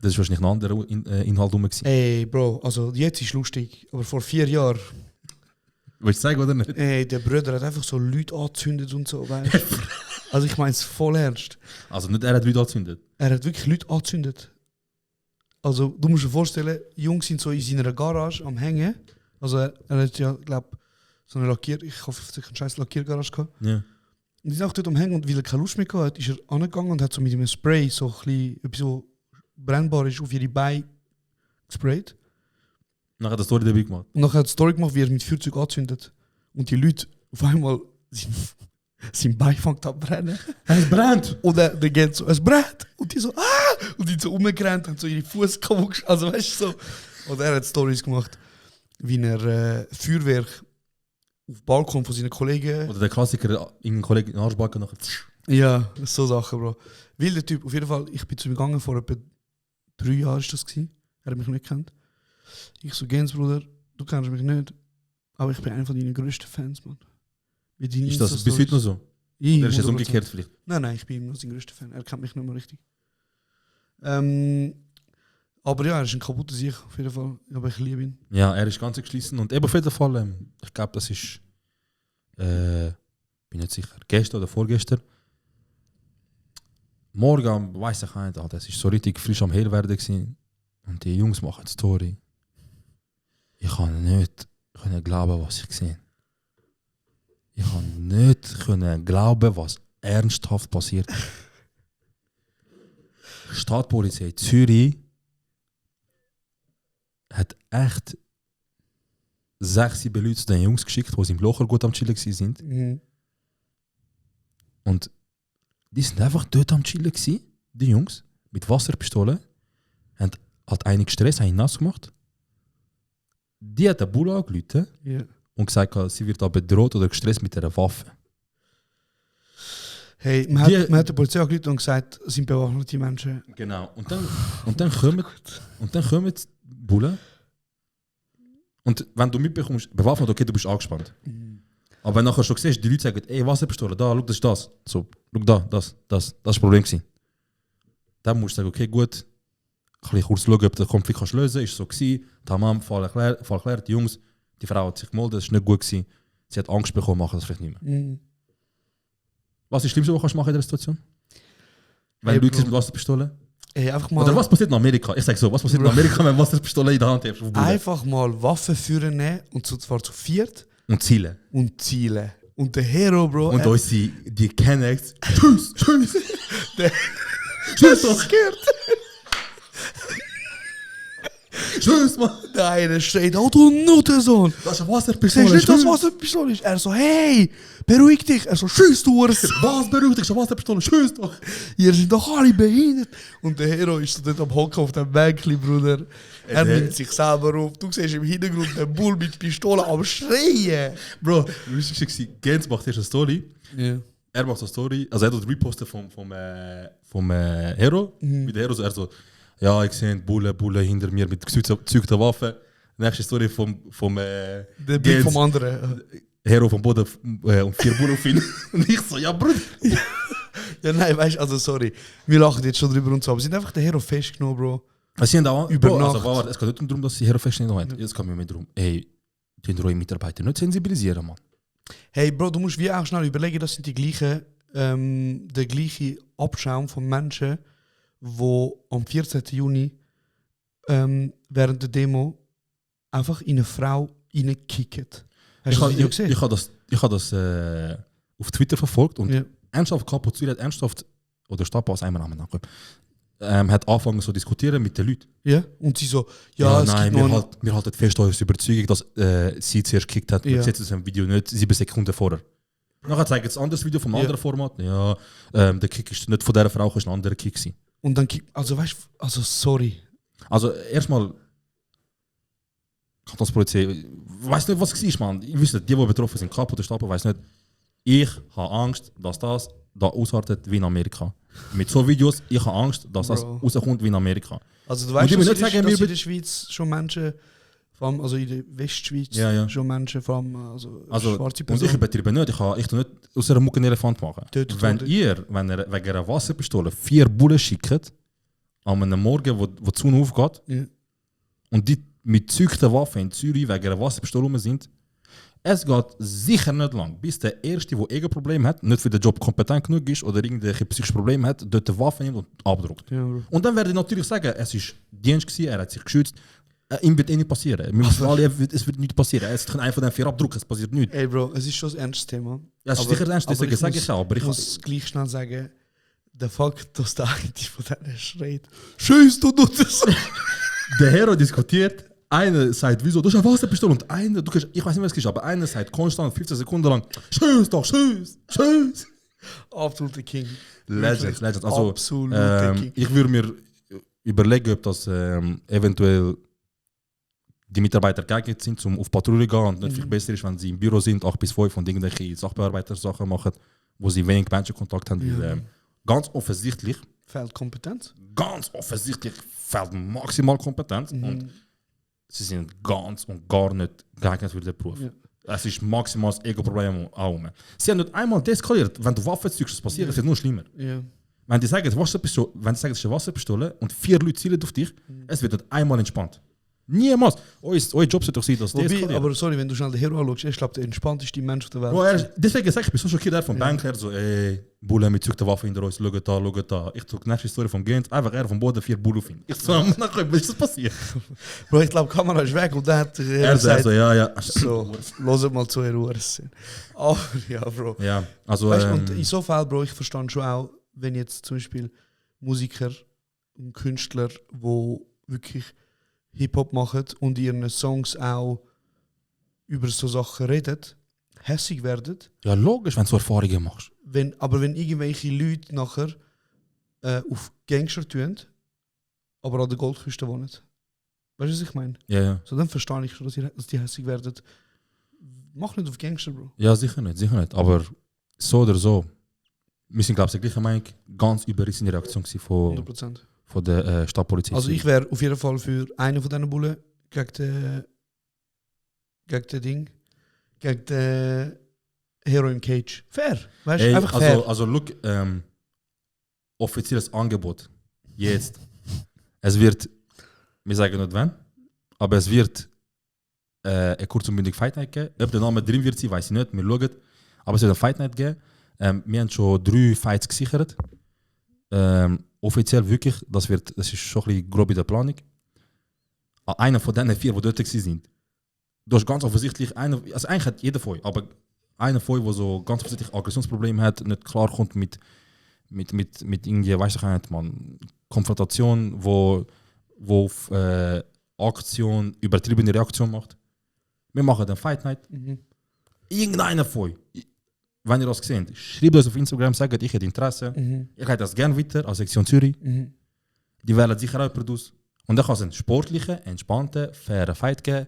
Das war wahrscheinlich ein anderer Inhalt rum. Ey, Bro, also jetzt ist lustig, aber vor 4 Jahren, Willst du sagen oder nicht? ey, der Bruder hat einfach so Leute angezündet und so, weißt du? Also ich meine es voll ernst. Also nicht er hat Leute angezündet. Er hat wirklich Leute angezündet. Also du musst dir vorstellen, Jungs sind so in seiner Garage am Hängen. Also er hat ja, glaube so eine ich hoffe, er hat eine scheiß Lackiergarage gehabt. Ja. Und die sind auch dort am Hängen und weil er keine Lust mehr hatte, ist er angegangen und hat so mit einem Spray so ein bisschen, etwas so brennbar ist, auf ihre Beine gesprayt. Nachher hat er Story dabei gemacht. Und nachher hat er Story gemacht, wie er mit Feuerzeug anzündet. Und die Leute auf einmal sein Bein fängt an zu brennen. Es brennt! Und der geht so, es brennt! Und die so, ah! Und die so rumgerannt, haben so ihre Fuß kaputt. Also weißt du so. Und er hat Stories gemacht, wie er Feuerwerk auf dem Balkon von seinen Kollegen. Oder der Klassiker, irgendein Kollege in den Arschbacken nachher. Ja, so Sachen, Bro. Wilder Typ, auf jeden Fall, ich bin zu ihm gegangen, vor etwa 3 Jahren ist das gewesen. Er hat mich nicht gekannt. Ich so, Gens, Bruder, du kennst mich nicht, aber ich bin einer von deinen grössten Fans, Mann. Ist das bis heute noch so? Ja, Oder ist das 100%. umgekehrt vielleicht? Nein, ich bin immer noch sein größter Fan. Er kennt mich nicht mehr richtig. Aber ja, er ist ein kaputter Sieg, auf jeden Fall. Aber ich liebe ihn. Ja, er ist ganz geschlossen. Und eben auf jeden Fall, ich glaube, das ist, bin nicht sicher, gestern oder vorgestern. Morgen, weiss ich nicht, das ist so richtig frisch am Hell werden gewesen. Und die Jungs machen die Story. Ich kann nicht glauben, was ich gesehen. Ich kann nicht glauben, was ernsthaft passiert. Stadtpolizei Zürich hat echt 6, 7 Leute zu den Jungs geschickt, die im Locher gut am Chillen waren. Mhm. Und die sind einfach dort am Chillen gewesen, die Jungs, mit Wasserpistolen. Haben halt einige Stress, haben ihn nass gemacht. Die hat den Bull angerufen Ja. und gesagt, sie wird da bedroht oder gestresst mit einer Waffe. Hey, man hat der Polizei angerufen und gesagt, es sind bewaffnete Menschen. Genau. Und dann kommen die Bullen. Und wenn du mitbekommst, bewaffnet, okay, du bist angespannt. Aber wenn du nachher schon siehst, die Leute sagen, ey, Wasserpistole, da, schau, das ist das. So, schau da, das ist das Problem gewesen. Dann musst du sagen, okay, gut, ich kann kurz schauen, ob der Konflikt kannst lösen kann. Ist so gewesen, tamam, Fall erklärt, die Jungs, die Frau hat sich gemeldet, das ist nicht gut gewesen. Sie hat Angst bekommen, machen das vielleicht nicht mehr. Mhm. Was ist das Schlimmste, was du machen in der Situation? Wenn Hey, Leute sind Bro. mit Wasserpistole? Hey, einfach mal, Oder was passiert in Amerika? Ich sag so, was passiert in Amerika, wenn du Wasserpistole in der Hand hast? auf Bullen? einfach mal Waffen führen nehmen und zwar zu 4 Und zielen. und zielen. Und der Hero, Bro. Und unsere, die Kennex. Tschüss! Der Tschüss doch! Tschüss, Mann. Nein, er schreit, oh du Nuttensohn. Das ist eine Siehst Wasserpistole. du nicht, dass tschüss. Wasserpistole ist? Er so, hey, beruhig dich. Er so, tschüss, du Urs. Was beruhigt dich? Wasserpistole. Tschüss doch. Ihr seid doch alle behindert. Und der Hero ist so dort am Hocken auf dem Bänkchen, Bruder. Er der- nimmt sich selber auf. Du siehst im Hintergrund den Bull mit Pistole am Schreien. Bro, lustig war, Gens macht erst eine Story. Ja. Er macht so eine Story, also er hat repostet vom Hero. Mit der Hero so, er so, ja, ich sehe Bulle hinter mir mit gezügter Waffe. Nächste Story vom Der Blick vom anderen. Hero vom Boden und 4 Bullen auf ihn. Und ich so, ja, Bruder. Ja, nein, weißt du, also sorry. Wir lachen jetzt schon drüber und so, aber sie sind einfach den Hero festgenommen, Bro. Sie haben auch, Über Bro, also, Nacht. warte, es geht nicht darum, dass sie Hero festgenommen haben. Es geht mir mehr darum, ey, die neuen Mitarbeiter nicht sensibilisieren, Mann. Hey, Bro, du musst wie auch schnell überlegen, das sind die gleichen, der gleiche Abschaum von Menschen, die am 14. Juni während der Demo einfach in eine Frau reinkicken. Hast du das Video gesehen? Ich habe das auf Twitter verfolgt und Ja. ernsthaft Capo Zürich hat ernsthaft, oder Stadtpass einmal hat angefangen zu diskutieren mit den Leuten. Ja, und sie so, ja, es nein, gibt noch wir halten fest an unserer Überzeugung, dass sie zuerst gekickt hat. Ja. Wir setzen das Video nicht 7 Sekunden vorher. Nachher zeigt es ein anderes Video vom anderen Format. Ja, der Kick ist nicht von dieser Frau, ist ein anderer Kick gewesen. Und dann kickt, also weißt du, also sorry. Also erstmal Kantonspolizei, ich weiß nicht, was es war, man. Ich weiß nicht, die betroffen sind, Capo der Stapel, weiß nicht. Ich habe Angst, dass das da ausartet wie in Amerika. Mit so Videos, ich habe Angst, dass das Bro. rauskommt wie in Amerika. Also du Und weißt, ich will dass nicht sagen, dass wir in der Schweiz schon Menschen, vor allem also in der Westschweiz, Ja, ja. schon Menschen, vor allem also Also, schwarze und ich Personen. übertreibe nicht, ich tu nicht aus einer Mucke einen Elefant machen. Tötet Wenn worden. ihr, wenn ihr wegen einer Wasserpistole 4 Bullen schickt, an einem Morgen, wo die Sonne aufgeht, Ja. und die mit gezügten Waffen in Zürich wegen einer Wasserpistole rum sind, es geht sicher nicht lang, bis der Erste, der Problem hat, nicht für den Job kompetent genug ist oder irgendwelche psychische Probleme hat, dort die Waffe nimmt und abdruckt. Ja, Bro. Und dann werde ich natürlich sagen, es war Dienst gewesen, er hat sich geschützt, ihm wird eh nicht passieren. Wir wissen alle, es wird nicht passieren. Es kann einer von den 4 abdrucken, es passiert nichts. Ey Bro, es ist schon ein ernstes Thema. Ja, es ist Aber- sicher ernst, aber deswegen sage ich auch, aber ich muss gleich schnell sagen, der Fakt, dass der eine von denen schreit, «Scheiss, du nutzt es!» Der Hero diskutiert, einer sagt, wieso, du hast eine Wasserpistole und einer, du kannst, ich weiß nicht, was es ist, aber einer sagt konstant 15 Sekunden lang, Schüss doch, Schüss, Schüss. Absoluter King. Legend. Also, Absoluter King. ich würde mir überlegen, ob das eventuell die Mitarbeiter geeignet sind, um auf Patrouille zu gehen und nicht viel besser ist, wenn sie im Büro sind, 8 bis 5 und irgendwelche Sachbearbeiter-Sachen machen, wo sie wenig Menschenkontakt haben. Ja. Weil, ganz offensichtlich Fehlt Kompetenz. fehlt maximal Kompetenz Mhm. und sie sind ganz und gar nicht geeignet für den Beruf. Ja. Es ist maximal das Ego-Problem auch. Sie haben nicht einmal deeskaliert. Wenn du Waffen zügst, das passiert, es wird nur schlimmer. Ja. Wenn die sagen, es ist eine Wasserpistole und 4 Leute zielen auf dich, es wird nicht einmal entspannt. Niemals. Euer Job sollte doch sein, dass Wobei, deeskaliert. aber sorry, wenn du schnell den Hero anschaust, ich glaube, der entspannteste Mensch auf der Welt. Bro, deswegen sage ich, ich bin so schockiert, er vom Banker, so, ey, Bulle mit zügter Waffe hinter uns, schau da. Ich tue die nächste Story vom Gent, einfach er vom Boden 4 Bullen auf ihn. Ich so, was ist das passiert? Bro, ich glaube, die Kamera ist weg und dann hat der Hero Er sagt gesagt, so, ja. so, hört mal zu, Herr Ursinn. Aber ja, Bro. Ja, also, Weißt, und in so Fällen, Bro, ich verstehe schon auch, wenn jetzt zum Beispiel Musiker und Künstler, die wirklich Hip-Hop machen und in ihren Songs auch über so Sachen reden, hässig werden. ja, logisch, wenn du so Erfahrungen machst. Aber wenn irgendwelche Leute nachher auf Gangster tun, aber an der Goldküste wohnen. Weißt du, was ich meine? Ja. So, dann verstehe ich schon, dass die hässig werden. Mach nicht auf Gangster, Bro. Ja, sicher nicht. Aber so oder so, wir sind, glaube ich, der gleichen Meinung, ganz überrissene Reaktion gewesen 100%. von der Stadtpolizei. Also ich wäre auf jeden Fall für einen von diesen Bullen gegen den Hero in Cage. Fair. Weißt du, Ey, einfach fair. also look, offizielles Angebot. Jetzt. Es wird, wir sagen nicht wann, aber es wird eine kurz und bündige Fight Night geben. Ob der Name drin wird sein, weiß ich nicht, wir schauen. Aber es wird eine Fight Night geben. Wir haben schon 3 Fights gesichert. Offiziell wirklich, das ist schon ein bisschen grob in der Planung. Einer von diesen 4, die dort waren, du hast ganz offensichtlich, also eigentlich hat jeder von euch, aber einer von euch, der so ganz offensichtlich Aggressionsprobleme hat, nicht klarkommt mit irgendwie, weißt du nicht, man, Konfrontation, wo auf Aktion, übertriebene Reaktion macht. Wir machen dann Fight Night. Mhm. Irgendeiner von euch, wenn ihr das seht, schreibt uns auf Instagram, sagt, ich hätte Interesse. Mhm. Ich hätte das gerne weiter als Sektion Zürich. Mhm. Die wählen sicher auch jemanden aus. Und dann kann es einen sportlichen, entspannten, fairen Fight geben,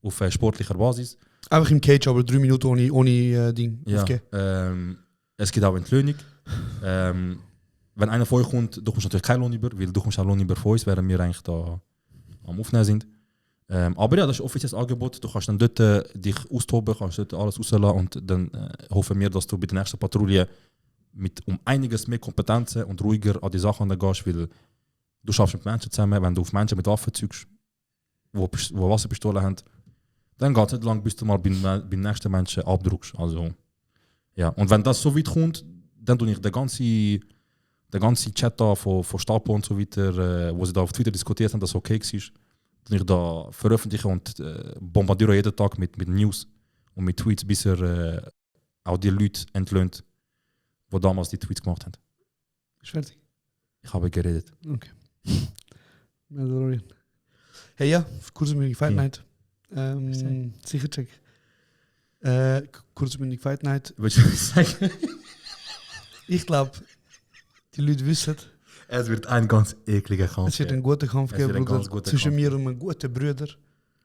auf sportlicher Basis. Einfach im Cage, aber 3 Minuten ohne Ding. Ja, aufgeben. es gibt auch Entlöhnung. Wenn einer von euch kommt, du kommst natürlich keinen Lohn über, weil du kommst auch Lohn über von uns, während wir eigentlich da am Aufnehmen sind. Aber ja, das ist ein offizielles Angebot. Du kannst dann dort dich austoben, kannst dort alles rauslassen und dann hoffen wir, dass du bei der nächsten Patrouille mit einiges mehr Kompetenzen und ruhiger an die Sachen gehst, weil du schaffst mit Menschen zusammen, wenn du auf Menschen mit Waffen zeugst, die Wasserpistolen haben, dann geht es nicht lang, bis du mal beim nächsten Menschen abdruckst. Also, ja. Und wenn das so weit kommt, dann tue ich den ganzen Chat da von Stapo und so weiter, wo sie da auf Twitter diskutiert haben, dass es okay war, tue ich da veröffentlichen und bombardiere jeden Tag mit News und mit Tweets, bis er auch die Leute entlöhnt, die damals die Tweets gemacht haben. Ist fertig. Ich habe geredet. Okay. Mandalorian. Hey ja, kurzmündig Fight Ja. Night. Sicher check. Kurzmündig Fight Night. Willst du was sagen? Ich glaube, die Leute wissen, Es wird ein ganz ekliger Kampf. es wird einen guten Kampf Es wird geben, ein Bruder, ganz guter zwischen Kampf. mir und meinem guten Bruder.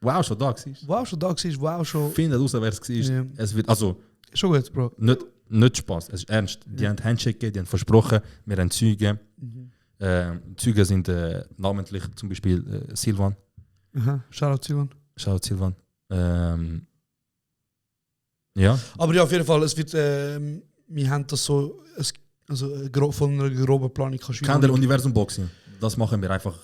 Wow, schon da war. Wow, schon da war, wow, schon. Findet raus, wer es war. Ja. Es wird, also, Schon gut, Bro. nicht Spaß, es ist ernst. Die haben Handshake gegeben, die haben versprochen, wir haben Zeugen. Zeugen sind namentlich zum Beispiel Silvan. Aha, Shoutout Silvan. Schaut Silvan. Ja, Aber ja, auf jeden Fall, es wird, wir haben das so, von einer groben Planung kannst du wie kein noch der nicht- Universum-Boxing. Das machen wir einfach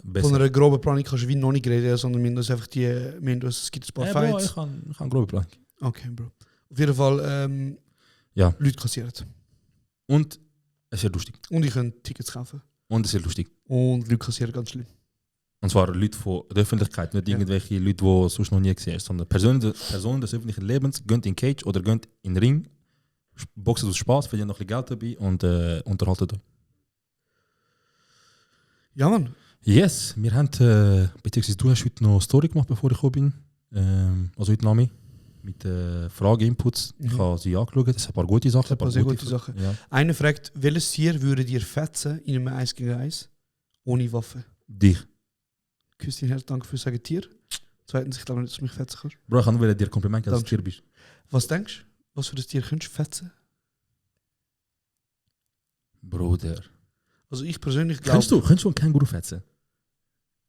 besser. von einer groben Planung kannst du wie noch nicht reden, sondern wir haben das einfach es gibt ein paar Bro, Fights. ich kann einen groben Plan. Okay, Bro. Auf jeden Fall, Ja. Leute kassieren. Und es ist lustig. Und ich kann Tickets kaufen. Und es ist lustig. Und Leute kassieren ganz schlimm. Und zwar Leute von der Öffentlichkeit, nicht Ja. irgendwelche Leute, die sonst noch nie gesehen haben, sondern Personen des öffentlichen Lebens gehen in Cage oder gehen in den Ring, boxen aus Spaß, verdienen noch ein bisschen Geld dabei und unterhalten euch. Ja, Mann. Yes, wir haben, beziehungsweise du hast heute noch eine Story gemacht, bevor ich gekommen bin. Also heute Nami. Mit Frage-Inputs. Ich habe sie angeschaut, das sind ein paar gute Sachen. ein paar sehr gute Sachen. Ja. Einer fragt, welches Tier würde dir fetzen in einem 1 gegen 1 ohne Waffe? Dich. Küsschen Herz, danke fürs Sagen Tier. Zweitens, ich glaube nicht, dass du mich fetzen kannst. Bro, ich kann nur dir Kompliment geben, dass du Danke. Tier bist. Was denkst du? Was für ein Tier könntest du fetzen? Bruder. Also ich persönlich glaube... Könntest du einen Känguru fetzen?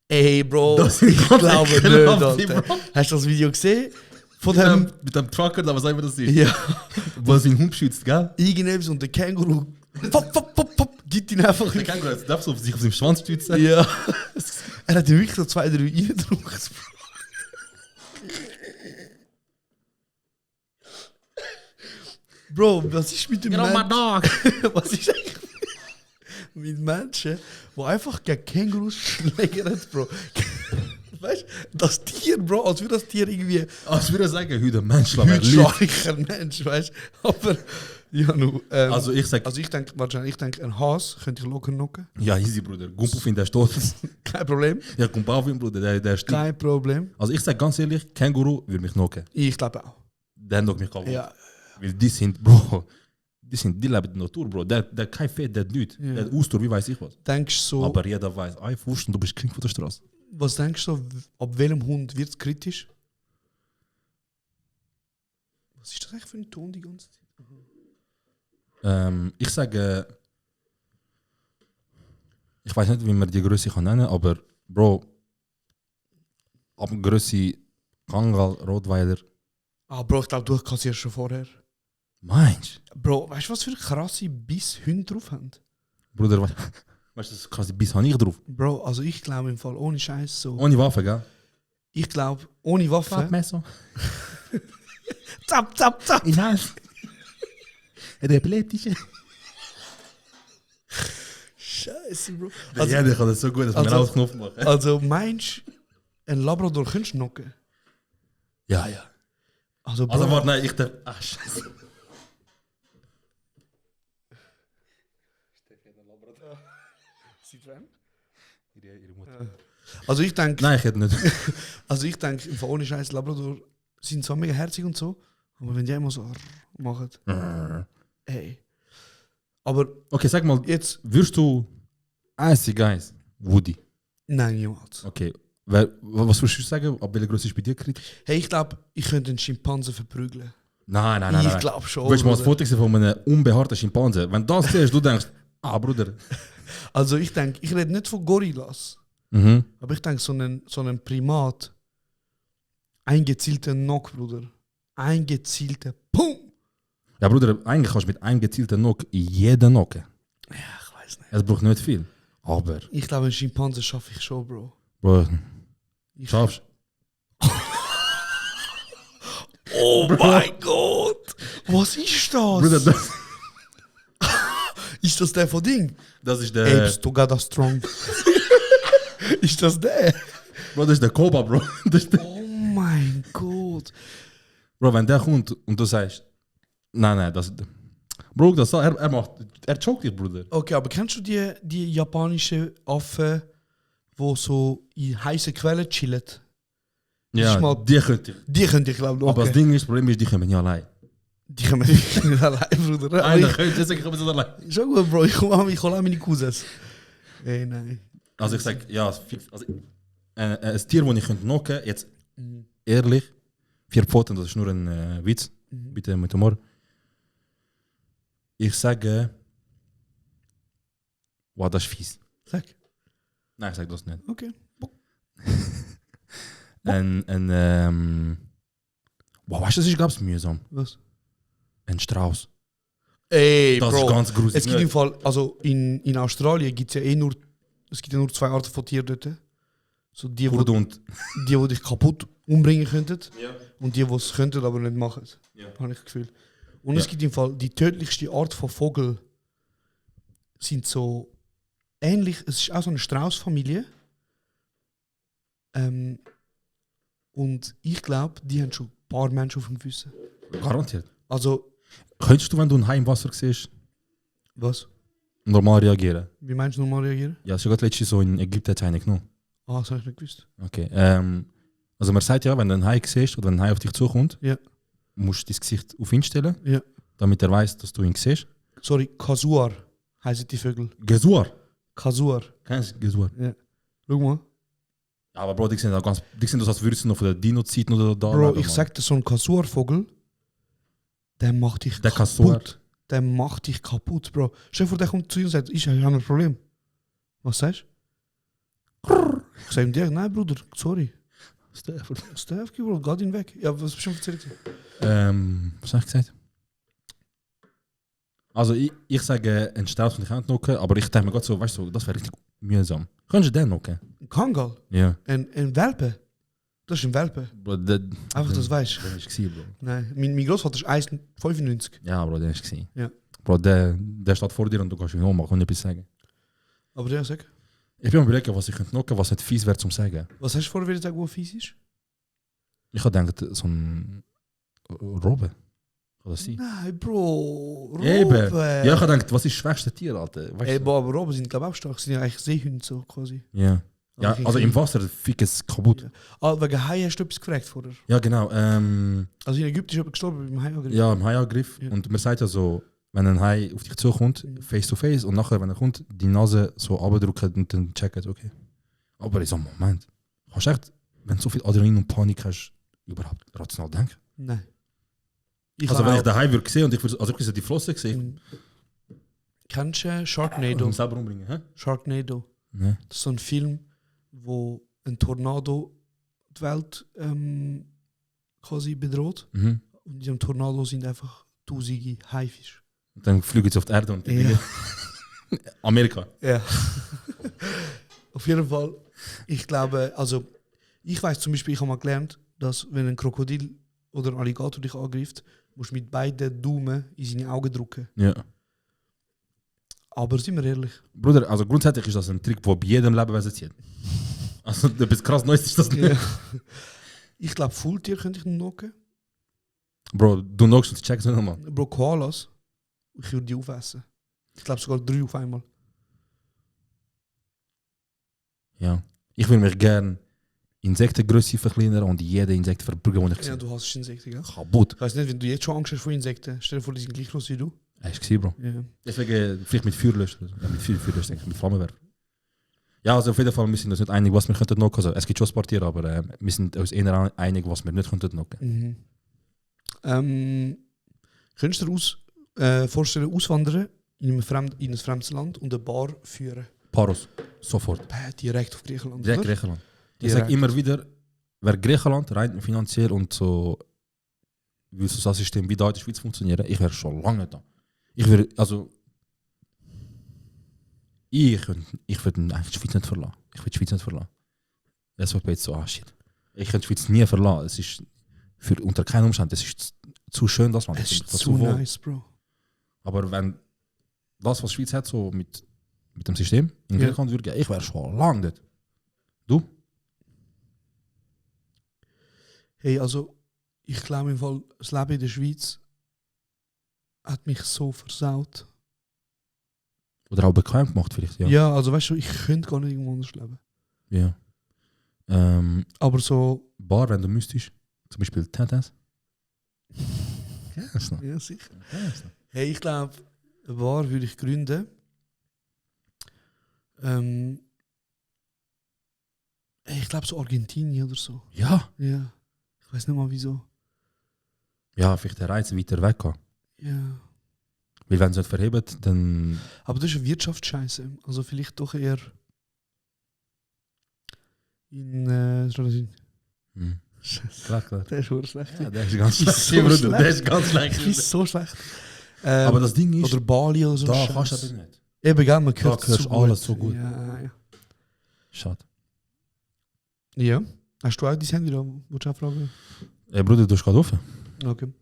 Ey, Bro, Das ist ich ganz glaube nicht, ekelhaft, Alter. Bro. Hast du das Video gesehen? Von dem... Mit dem Trucker, da was immer das ist. Ja, Was wie ein Hund schützt, gell? irgendetwas und der Känguru... Pop, pop, pop, pop, gibt ihn einfach... Der Känguru darf so sich auf seinem Schwanz stützen. Ja. Er hat ihn wirklich so 2, 3 reingedrückt. Bro, was ist mit dem Menschen? Was ist eigentlich mit Menschen, die einfach gegen Kängurus schlägern, Bro? Weißt du, das Tier, Bro, als würde das Tier irgendwie Als würde ich sagen, heute ein Mensch, aber hütschleicher Mensch, weißt du? Aber, ja, nu. Also ich sag, Also ich denke, ein Haas könnte ich locker knocken. ja, easy, Bruder. Gumpo findet der Stot. Kein Problem. Ja, Gumpo auf ihn, Bruder, der stimmt. Kein Problem. Also ich sag ganz ehrlich, Känguru würde mich knocken. Ich glaube auch. Der knockt mich kaputt. Ja. Weil die sind, Bro, die leben in der Natur, Bro. Der kein Fett, der hat nichts. Ja. Der hat Ausdauer, wie weiß ich was. Denkst du so, Aber jeder weiß, ey, Fursten, du bist King von der Straße. was denkst du so, ab welchem Hund wird es kritisch? Was ist das eigentlich für ein Ton die ganze Zeit? Ich sage, ich weiß nicht, wie man die Größe kann nennen, aber Bro, ab Größe Kangal, Rottweiler, Ah, Bro, ich glaube, du kassierst schon vorher. meinst Bro, weißt du, was für krasse Bisshunde drauf haben? Bruder, weißt du, das quasi bis habe ich drauf. Bro, also ich glaube im Fall, ohne Scheiß so. Ohne Waffe, gell? Ich glaube, ohne Waffe. Messer. Zap, zap, zap. Ich weiß. Der epileptische. Scheiße, Bro. Ja, der kann das so gut, dass wir also- alles Knopf machen. Also meinst du, ein Labrador könntest du knocken? Ja, ja. Also, Bro, Also warte, nein, ich darf. Ach, scheiße. Ihre Mutter. Also ich denke, Nein, ich hätte nicht. im Fall ohne Scheiß Labrador sind zwar mega herzig und so, aber wenn die immer so machen, hey. Aber Okay, sag mal, jetzt, würdest du einzig eins Woody? nein, niemals. Okay. Was würdest du sagen? Ab welcher Größe ist bei dir kritisch? Hey, ich glaube, ich könnte einen Schimpansen verprügeln. Nein. Ich glaube schon. Willst du mal ein Bruder. Foto sehen von einem unbehaarten Schimpanse? Wenn du das siehst, du denkst, Bruder. Also ich denke, ich rede nicht von Gorillas, Mhm. aber ich denke, so einen Primat, ein gezielter Knock, Bruder. Ein gezielter Pum! Ja, Bruder, eigentlich kannst du mit einem gezielten Knock jeden knocken. Ja, ich weiß nicht. Es braucht nicht viel. Aber, Ich glaube, einen Schimpansen schaffe ich schon, Bro. Bro, Ich schaffst Oh mein Gott! Was ist das? Bruder, das, Ist das der von Ding? das ist Ey, der. bist du gerade strong? Ist das der? Bro, das ist der Koba, Bro. Das ist der, Oh mein Gott. Bro, wenn der kommt und du sagst, nein, das. Bro, das er macht. Er choked dich, Bruder. Okay, aber kennst du die japanischen Affen, die so in heißen Quellen chillen? Ja, ist mal- die könnt ihr. Die können dich, glaube ich, Aber das okay. Ding ist, das Problem ist, die kommen nicht allein. Die können nicht allein, Bruder. Aber Einer könnte, deswegen kommen sie nicht allein. Schon gut, Bro. Ich hole auch meine Cousins. Ey, nein. Also ich sag, ja, fix. Also, ein Tier, das ich könnte knocken, jetzt ehrlich, 4 Pfoten, das ist nur ein Witz. Bitte mit Humor. Ich sage, wow, das ist fies. Sag. Nein, ich sag das nicht. Okay. Wow, weißt du, das ist ganz mühsam. Was? Ein Strauß. Ey, Das Bro. ist ganz gruselig. Es gibt im Fall, also in Australien gibt es ja nur 2 Arten von Tieren dort. So die, Kurde und. die dich kaputt umbringen könnten und die es könnten, aber nicht machen. Ja. Habe ich das Gefühl. Und es gibt im Fall die tödlichste Art von Vogel sind so ähnlich, es ist auch so eine Straußfamilie. Und ich glaube, die haben schon ein paar Menschen auf dem Gewissen. Garantiert. Also, Könntest du, wenn du ein Hai im Wasser siehst, was? normal reagieren? Wie meinst du normal reagieren? Ja, sogar letztens so in Ägypten hat es einen genommen. Ah, das habe ich nicht gewusst. Okay. Also man sagt ja, wenn du einen Hai siehst oder ein Hai auf dich zukommt, Ja. musst du dein Gesicht auf ihn stellen, Ja. damit er weiß, dass du ihn siehst. Sorry, Kasuar heißen die Vögel. Gesuar. Kasuar. Kennst du Gesuar? Schau mal. Ja, aber Bro, die sind das, als würdest du noch von der Dino-Zeiten oder da. Bro, leben, ich Mann. sag dir, so ein Kasuarvogel, der macht dich Der kaputt. Kasuar. Der macht dich kaputt, Bro. Stell dir vor, der kommt zu dir und sagt, ich habe ein Problem. Was sagst du? Ich sag ihm dir, nein, Bruder, sorry. Stef, Bro, geh ihn weg. Ja, was bist du schon erzählt? Was habe ich gesagt? Also ich sage, ein Strauß und ich kann nicht knocken, aber ich denke mir gerade so, weißt du, das wäre richtig mühsam. Könntest du den knocken? Ein Kangal. Ja. Ein Welpe. Das ist ein Welpe. Bro, der, Einfach, dass du weißt. Der ist gewesen, Bro. Nein, mein Großvater ist 1,95. Ja, Bro, der ist gewesen. Ja. Bro, der steht vor dir und du kannst ihn ummachen und etwas sagen. Aber der sag, Ich bin am überlegen, was ich könnte knocken, was nicht fies wäre zum sagen. was hast du vorher wieder gesagt, wo fies ist? Ich habe gedacht, so ein Robbe. Kann das sein? Nein, Bro. Robben. Eben. Ja, ich habe gedacht, was ist das schwächste Tier, Alter? Weißt Ey, du? Bro, aber Robben sind, glaube ich, auch stark. Sind ja eigentlich Seehunde, so quasi. Ja. Ja, Okay. also im Wasser fick es kaputt. Ja. Ah, wegen Hai hast du etwas gefragt vorher. Ja, genau. Also in Ägypten ist jemand gestorben beim Hai-Angriff. Ja, im Haiangriff. Ja. Und man sagt ja so, wenn ein Hai auf dich zukommt, Mhm. face to face, und nachher, wenn er kommt, die Nase so abdrücken und dann checken, okay. Aber in so einem Moment, kannst du echt, wenn du so viel Adrenalin und Panik hast, überhaupt rational denken? Nein. Ich Also wenn habe ich den Hai würde sehen und ich würde, also ich würde die Flosse sehen, Kennst du ich würde Sharknado? ihn selber umbringen, hä? Sharknado. Nee. Das ist so ein Film, wo ein Tornado die Welt quasi bedroht. Mhm. Und in diesem Tornado sind einfach tausende Haifische. Und dann fliegen sie auf die Erde und die Ja. Dinge. Amerika. Ja. Auf jeden Fall, ich glaube, also ich weiß zum Beispiel, ich habe mal gelernt, dass wenn ein Krokodil oder ein Alligator dich angreift, musst du mit beiden Daumen in seine Augen drücken. Ja. Aber sind wir ehrlich, Bruder, also grundsätzlich ist das ein Trick, der bei jedem Lebewesen zieht. Also etwas krass Neues ist das nicht. ja. Ich glaube, Fulltier könnte ich knocken. Bro, du knockst und checkst nicht nochmal. Bro, Koalas, ich würde die aufessen. Ich glaube sogar 3 auf einmal. Ja. Ich würde mich gerne Insektengröße verkleinern und jede Insekt verbürgen, den ich Ja, sehe. du hast Insekten, gell? Kaputt. Ich weiß nicht, wenn du jetzt schon Angst hast vor Insekten, stell dir vor, die sind gleich groß wie du. Hast du gesehen, Bro? Ja. Deswegen vielleicht mit Feuerlöscher. Ja, mit Feuerlöscher, denke ich, mit Flammenwerfer. Ja, also auf jeden Fall, wir sind uns nicht einig, was wir könnten knocken. Also, es gibt schon ein paar Tiere, aber wir sind uns eher einig, was wir nicht könnten knocken. Könntest du dir vorstellen, auswandern in ein fremdes Land und eine Bar führen? Paros, sofort. Direkt auf Griechenland, Direkt oder? Griechenland. Ich Direkt. sage immer wieder, wer Griechenland rein finanziell und so, wie so das System wie da in der Schweiz funktioniert, ich wäre schon lange da. Ich würde, also, ich würde eigentlich die Schweiz nicht verlassen. Ich würde die Schweiz nicht verlassen. Das wird jetzt so, shit. Ich könnte die Schweiz nie verlassen. Es ist unter keinen Umständen, es ist zu schön, das Land. Es ist Das zu wohl. nice, Bro. Aber wenn das, was die Schweiz hat, so mit dem System in Ja. Griechenland würde gehen, ich wäre schon lange dort. Du? Hey, also, ich glaube im Fall, das Leben in der Schweiz hat mich so versaut. Oder auch bequem gemacht vielleicht, ja. Ja, also weißt du, ich könnte gar nicht irgendwo anders leben. Ja. Aber so, Bar, wenn du müsstest, zum Beispiel Tennis. Kennst du noch? ja sicher. Kennst du noch? Hey, ich glaube, eine Bar würde ich gründen. Ich glaube so Argentinien oder so. Ja. Ja. Ich weiß nicht mal wieso. Ja, vielleicht der Reiz weiter weg gehen. Ja. Weil wenn sie nicht verheben, dann... Aber das ist eine Wirtschaftsscheiße. Also vielleicht doch eher in Hm. Klar, klar. Der ist schon schlecht. Ja, der ist ganz Das ist so Bruder, schlecht. der ist ganz schlecht. Das ist so schlecht. Aber das Ding ist, Oder Bali oder so. da Scheiß. kannst du aber nicht. Eben, gell, man hört Da hörst so alles so gut. Ja, ja. Schade. Ja. Hast du auch dein Handy da? Wolltest du auch fragen? Ey Bruder, du hast gerade offen. Okay.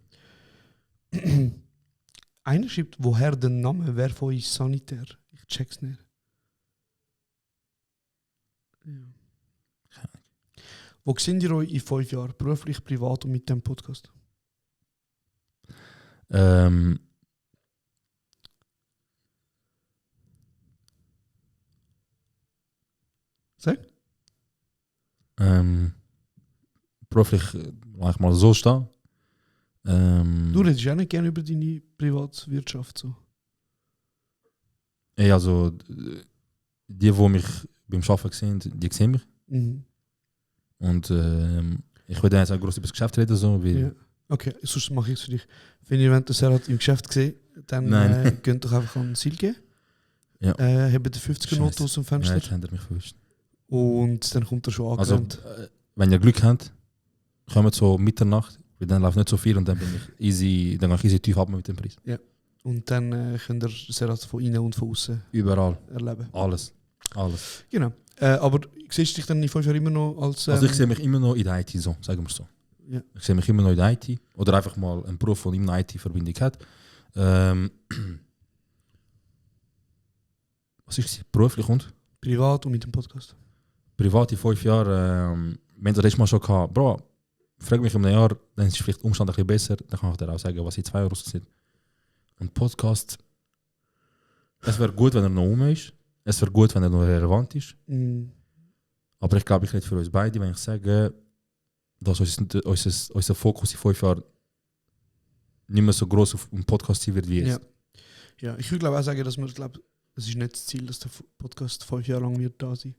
Einer schreibt, woher der Name, wer von euch Sanitär? Ich check's nicht. Ja. Wo seht ihr euch in 5 Jahren? Beruflich, privat und mit dem Podcast? Sag? Beruflich lass ich mal so stehen. Du redest ja nicht gerne über deine Privatwirtschaft. So. Ey, also, die mich beim Arbeiten sehen, die sehen mich. Mhm. Und ich will dann jetzt auch groß über das Geschäft reden, so, weil Ja. Okay, sonst mache ich es für dich. Wenn ihr wollt, dass er hat im Geschäft gesehen, dann Nein. könnt ihr einfach an Silke. Ja. Habt die 50er Note Scheiße. aus dem ja, Fenster. jetzt habt ihr mich verwischt. Und dann kommt er schon Also, angerannt. wenn ihr Glück habt, kommt so Mitternacht, weil dann läuft nicht so viel und dann bin ich easy, dann kann ich easy tief ab mit dem Preis. Und dann könnt ihr Serat von innen und von außen Überall. erleben. Alles. Alles. Genau. Aber siehst du dich dann in 5 Jahren immer noch als... Also ich sehe mich immer noch in der IT, so, sagen wir so. Ja. Ich sehe mich immer noch in der IT. Oder einfach mal einen Beruf, der immer eine IT-Verbindung hat. Was ist es? Beruflich und? privat und mit dem Podcast. Privat in 5 Jahren, wir haben das letztes Mal schon gehabt, Bro, frag mich in einem Jahr, dann ist vielleicht der Umstand ein bisschen besser, dann kann ich dir auch sagen, was in 2 Jahren sind. Und Podcast, es wäre gut, wenn er noch ist. Es wäre gut, wenn er noch relevant ist. Mhm. Aber ich glaube, ich rede für uns beide, wenn ich sage, dass unser Fokus in 5 Jahren nicht mehr so groß auf dem Podcast sein wird wie jetzt. Ja, ich würde glaube auch sagen, dass man, glaube, es ist nicht das Ziel, dass der Podcast 5 Jahre lang wird da sein.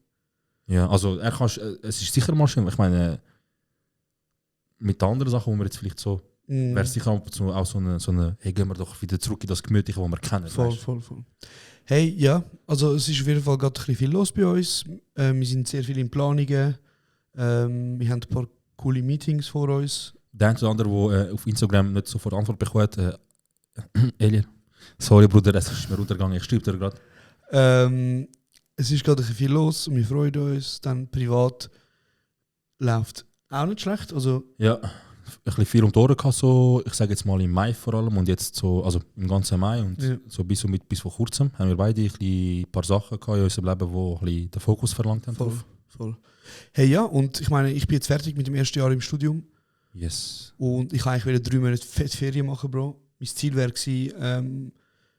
Ja, also es ist sicher mal schön. Ich meine, mit den anderen Sachen, wo wir jetzt vielleicht so, wäre es sicher auch so eine, hey, gehen wir doch wieder zurück in das Gemütliche, was wir kennen. Voll, weißt? voll. Hey, ja, also es ist auf jeden Fall gerade ein bisschen viel los bei uns. Wir sind sehr viel in Planungen. Wir haben ein paar coole Meetings vor uns. Der eine oder andere, der auf Instagram nicht sofort Antwort bekommt, Elia, sorry Bruder, es ist mir runtergegangen, ich schreibe dir gerade. Es ist gerade ein bisschen viel los und wir freuen uns. Dann privat läuft auch nicht schlecht. Also, Ja, ein bisschen viel um die Ohren gehabt, so, ich sage jetzt mal im Mai vor allem und jetzt so, also im ganzen Mai und Ja. so bis vor kurzem haben wir beide ein paar Sachen gehabt in unserem Leben, die ein bisschen den Fokus verlangt haben. voll. Hey, ja, und ich meine, ich bin jetzt fertig mit dem ersten Jahr im Studium Yes. und ich wollte eigentlich 3 Monate fett Ferien machen, Bro. Mein Ziel wäre gewesen,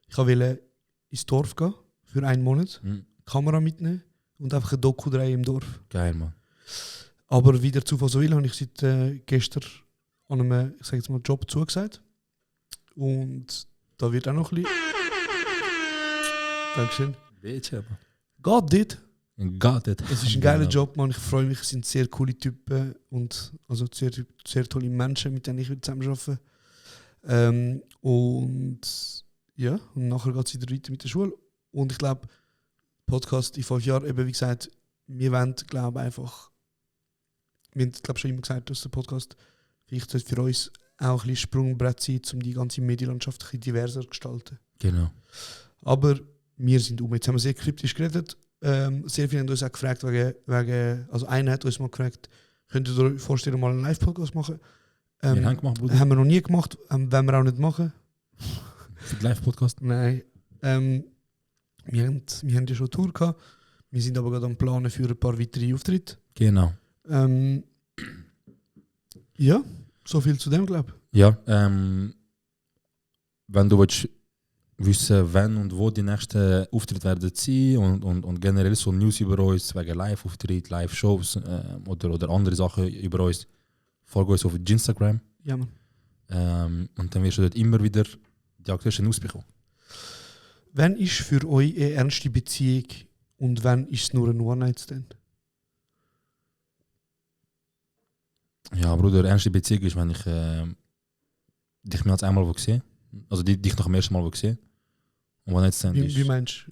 ich wollte ins Dorf gehen für 1 Monat, Mhm. Kamera mitnehmen, und einfach ein Doku drehen im Dorf. Geil, Mann. Aber wie der Zufall so will, habe ich seit gestern an einem, ich sage jetzt mal, Job zugesagt. Und da wird auch noch ein bisschen... Dankeschön. Bitte, Mann. Geht dort. Got it. Es ist ein geiler Job, Mann. Ich freue mich, es sind sehr coole Typen und also sehr tolle Menschen, mit denen ich zusammen arbeite. Und ja, und nachher geht es wieder weiter mit der Schule. Und ich glaube, Podcast in 5 Jahren, eben wie gesagt, wir wollen, glaube einfach, wir haben, glaube schon immer gesagt, dass der Podcast vielleicht sollte für uns auch ein bisschen Sprungbrett sein, um die ganze Medienlandschaft ein bisschen diverser zu gestalten. Genau. Aber wir sind Jetzt haben wir sehr kryptisch geredet. Sehr viele haben uns auch gefragt, also einer hat uns mal gefragt, könnt ihr euch vorstellen, mal einen Live-Podcast machen? Wir haben gemacht, Bruder. Haben wir noch nie gemacht, wollen wir auch nicht machen. Für den Live-Podcast? Nein. Wir haben ja schon eine Tour gehabt, wir sind aber gerade am Planen für ein paar weitere Auftritte. Genau. Ja, so viel zu dem, glaube ich. Ja, wenn du willst wissen, wann und wo die nächsten Auftritte werden sein und generell so News über uns, wegen Live-Auftritt, Live-Shows oder andere Sachen über uns, folge uns auf Instagram. Ja, Mann. Und dann wirst du dort immer wieder die aktuellsten News bekommen. Wann ist für euch eine ernste Beziehung und wann ist es nur ein One-Night-Stand? Ja, Bruder, ernste Beziehung ist, wenn ich dich mehr als einmal sehe. Also dich noch am ersten Mal sehe. Und wenn jetzt Wie meinst du?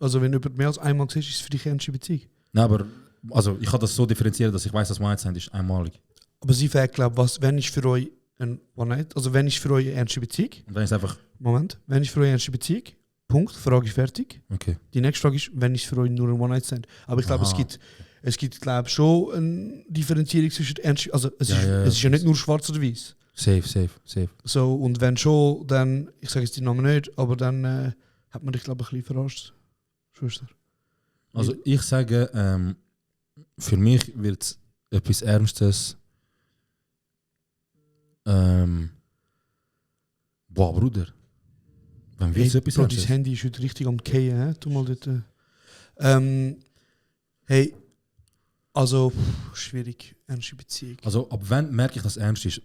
Also wenn du jemand mehr als einmal siehst, ist es für dich eine ernste Beziehung? Nein, aber also ich kann das so differenzieren, dass ich weiß, dass One-Night-Stand ist einmalig. Aber sie fragt, glaube ich, wenn ist für euch ein One-Night, also wenn ist für euch eine ernste Beziehung? Und dann ist einfach, Moment, wenn ist für euch eine ernste Beziehung? Punkt, Frage ist fertig. okay. Die nächste Frage ist, wenn ist für euch nur ein One-Night-Stand? Aber ich glaube, es gibt glaube schon eine Differenzierung zwischen ernst, also es ist ja nicht nur schwarz oder weiß. Safe. So, und wenn schon, dann, ich sage jetzt die Namen nicht, aber dann hat man dich, glaube ich, ein bisschen verarscht. Schwester. Also ich sage, für mich wird es etwas Ernstes. Boah, Bruder. Wann wird es etwas Bro, Ernstes? dein Handy ist heute richtig am Fallen, hä? Tu mal dort. Hey, also, schwierig, ernste Beziehung. Also ab wann merke ich, dass es ernst ist?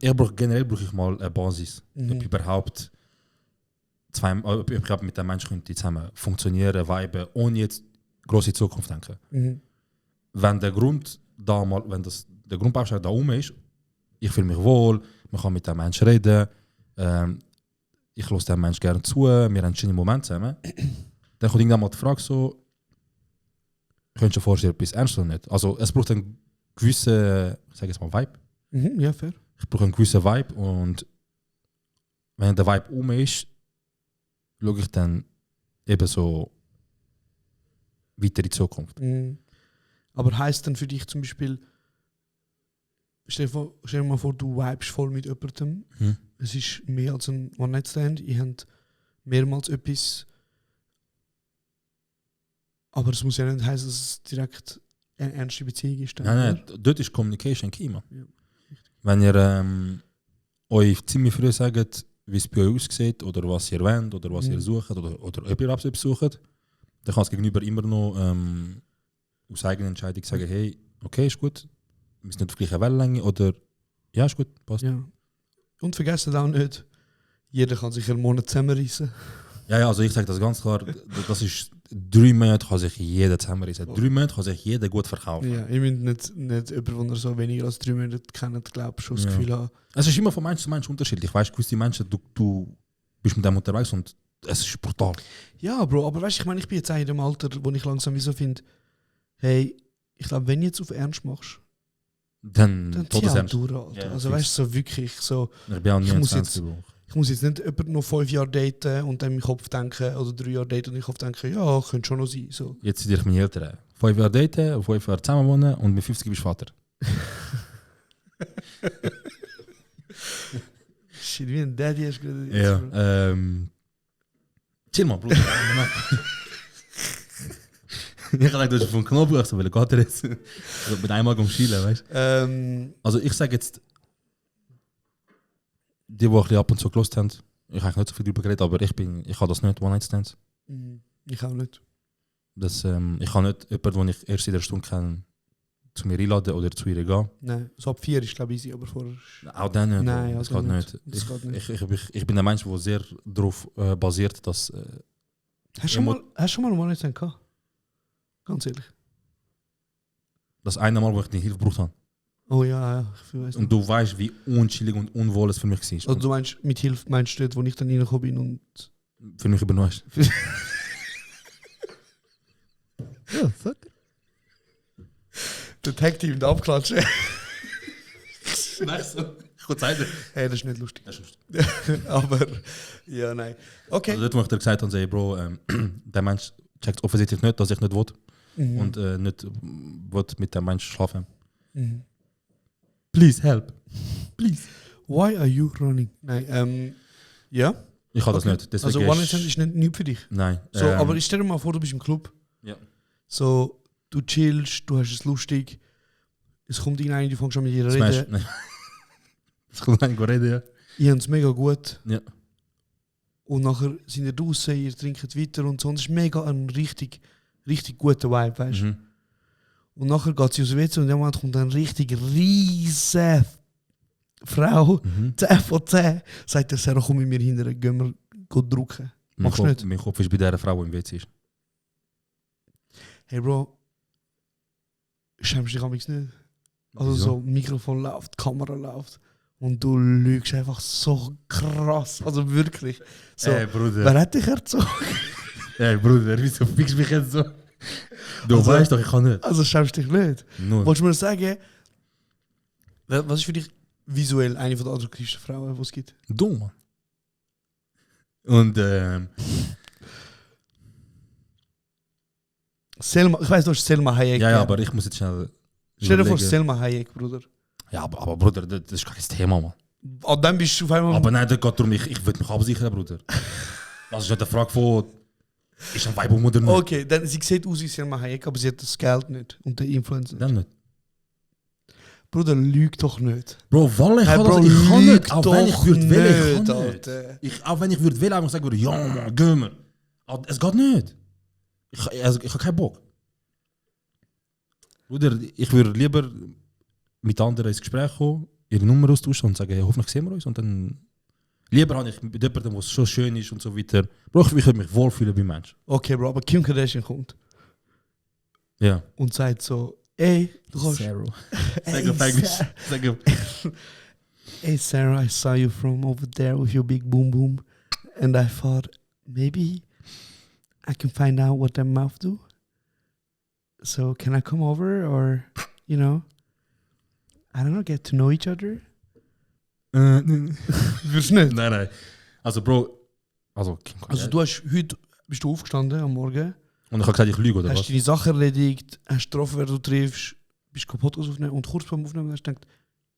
Generell brauche ich mal eine Basis. Ob überhaupt ob ich mit dem Menschen könnte zusammen funktionieren, viben, ohne jetzt große Zukunft denken. Wenn der der Grundbaustein da ist, ich fühle mich wohl, man kann mit dem Menschen reden, ich höre dem Menschen gerne zu, wir haben schöne Momente zusammen, dann kommt irgendwann mal die Frage so, könntest du dir vorstellen, etwas ernst oder nicht? Also es braucht einen gewissen, ich sage jetzt mal Vibe. Ja, fair. Ich brauche einen gewissen Vibe und wenn der Vibe ist, schaue ich dann eben so weiter in die Zukunft. Aber heisst dann für dich zum Beispiel, stell dir mal vor, du vibest voll mit jemandem, es ist mehr als ein One-Night-Stand, ihr habt mehrmals etwas, aber es muss ja nicht heißen, dass es direkt eine ernste Beziehung ist. Dann, Nein, dort ist Communication key, man. Ja, wenn ihr euch ziemlich früh sagt, wie es bei euch aussieht oder was ihr wollt oder was ihr sucht oder ob ihr etwas sucht, dann kann es gegenüber immer noch aus eigener Entscheidung sagen, hey, okay, ist gut, wir sind nicht auf gleicher Wellenlänge oder ja, ist gut, passt. Ja. Und vergessen auch nicht, jeder kann sich einen Monat zusammenreißen. Ja, also ich sage das ganz klar, das ist 3 Monate kann sich jeder zusammenreißen. 3 Monate kann sich jeder gut verkaufen. Ja, ich meine nicht jemanden, der so weniger als 3 Monate kennt, glaube ich, schon das Gefühl haben. Es ist immer von Mensch zu Mensch unterschiedlich. Ich weiss, gewisse Menschen, du bist mit dem unterwegs und es ist brutal. Ja, Bro, aber weißt du, ich meine, ich bin jetzt auch in dem Alter, wo ich langsam wie so finde, hey, ich glaube, wenn du jetzt auf Ernst machst, dann zieh auch ernst. durch, Alter. Ja, also weißt du, so wirklich so. Ich bin auch Ich muss 29 geworden. Ich muss jetzt nicht jemanden noch 5 Jahre daten und dann in meinem Kopf denken, oder 3 Jahre daten und in meinem Kopf denken, ja, könnte schon noch sein. So. Jetzt sind ich meine Eltern. 5 Jahre daten, 5 Jahre zusammen wohnen und mit 50 bist du Vater. Shit, wie ein Daddy hast du gerade. Ja, chill mal, Bruder. Ich habe gedacht, du hast vom Knopf so, weil geht er jetzt mit einmal umschielen, weißt du? Also ich sage jetzt, die ein bisschen ab und zu gelost haben, ich habe nicht so viel darüber geredet, aber ich habe das nicht, One-Night-Stands. Ich auch nicht. Das, ich kann nicht jemanden, den ich erst in der Stunde kenne, zu mir einladen oder zu ihr gehen. Nein, so ab 4 ist glaube ich easy, aber vorher... Auch dann nicht. Nein, das auch geht dann nicht. nicht. Das geht nicht. Ich bin ein Mensch, der sehr darauf basiert, dass... Hast du schon mal einen One-Night-Stand gehabt? Ganz ehrlich. das eine Mal, wo ich die Hilfe gebraucht habe. Oh ja, ich weiß. Und du weißt, wie unchillig und unwohl es für mich war. Also du meinst, mit Hilfe meinst du dort, wo ich dann reingekommen bin und... Für mich übernehmst. Ja, fuck. Der Tag-Team, der Abklatschen. Nein, so. Ich kann zeigen. Hey, das ist nicht lustig. Das ist lustig. Aber, ja, nein. Okay. Also dort, wo ich dir gesagt habe, Bro, der Mensch checkt offensichtlich nicht, dass ich nicht will. Und nicht will mit dem Mensch schlafen. Mhm. Please help. Please. Why are you running? Nein, ja. Ich kann das Okay. nicht. Deswegen Also One-Night-Stand ist nicht für dich. Nein. So, aber ich stell dir mal vor, du bist im Club. Ja. So, du chillst, du hast es lustig. Es kommt irgendeiner, die fängt schon mit ihr Smash. reden. Nein. Das kommt ein reden, ja. Ihr habt es mega gut. Ja. Und nachher sind ihr draußen, ihr trinkt weiter und so. Und es ist mega ein richtig guter Vibe, weißt du? Mhm. Und nachher geht sie aus dem WC und in dem Moment kommt eine richtig riesige Frau, 10 von 10, sagt der Sarah, komm mit mir hinterher, gehen wir drücken. Machst du nicht? Mein Kopf ist bei dieser Frau, die im WC ist. Hey Bro, schämst dich amigs nicht? Also Wieso? so, Mikrofon läuft, Kamera läuft und du lügst einfach so krass. Also wirklich. So, Bruder. wer hat dich erzogen? Bruder, wieso fickst du mich jetzt so? Du Also- weißt doch, ich kann nicht. Also schämst dich nicht? Nur. Wolltest du mir sagen, was ist für dich visuell eine von der attraktivsten Frauen, die es gibt? Dumm, Mann. Und Selma, ich weiß, du hast Selma Hayek. ja, aber ich muss jetzt schnell. Stell dir vor, überlegen. Selma Hayek, Bruder. Ja, aber Bruder, das ist kein Thema, Mann. Und dann bist du auf einmal... Aber nein, das geht darum, ich will mich absichern, Bruder. Das ist nicht eine Frage von, ist ein Weib oder nicht? Okay, dann, sie sieht aus wie Selma Hayek, aber sie hat das Geld nicht und den Influencer. Dann nicht. Bruder, lüg doch nicht. Bro, weil ich Hey, kann Bro, das, ich kann lüg nicht. Auch wenn ich doch würde wählen, ich nicht, kann Alter. nicht. Auch wenn ich würde wählen, einfach sagen würde, ja Mann, geh mir. Aber es geht nicht. Ich habe keinen Bock. Bruder, ich würde lieber mit anderen ins Gespräch kommen, ihre Nummer austauschen und sagen, hey, hoffentlich sehen wir uns. Und dann lieber habe ich mit jemandem, der so schön ist und so weiter. Bro, ich würde mich wohlfühlen bei Menschen. Okay, Bro, aber Kim Kardashian kommt Ja. und sagt so, ey, du kannst... Sarah. Ey, Sag auf Englisch. Sarah. Sag auf. Hey Sarah, I saw you from over there with your big boom boom, and I thought maybe I can find out what that mouth do. So can I come over, or you know, I don't know, get to know each other? Würdest nicht? Nein. Also, Bro. Also, Kim Also Kardashian. du hast heute bist du aufgestanden am Morgen, Und ich habe gesagt, ich lüge, oder hast was? deine Sachen erledigt, hast getroffen, wer du triffst, bist kaputt aufnehmen und kurz beim Aufnehmen hast du gedacht,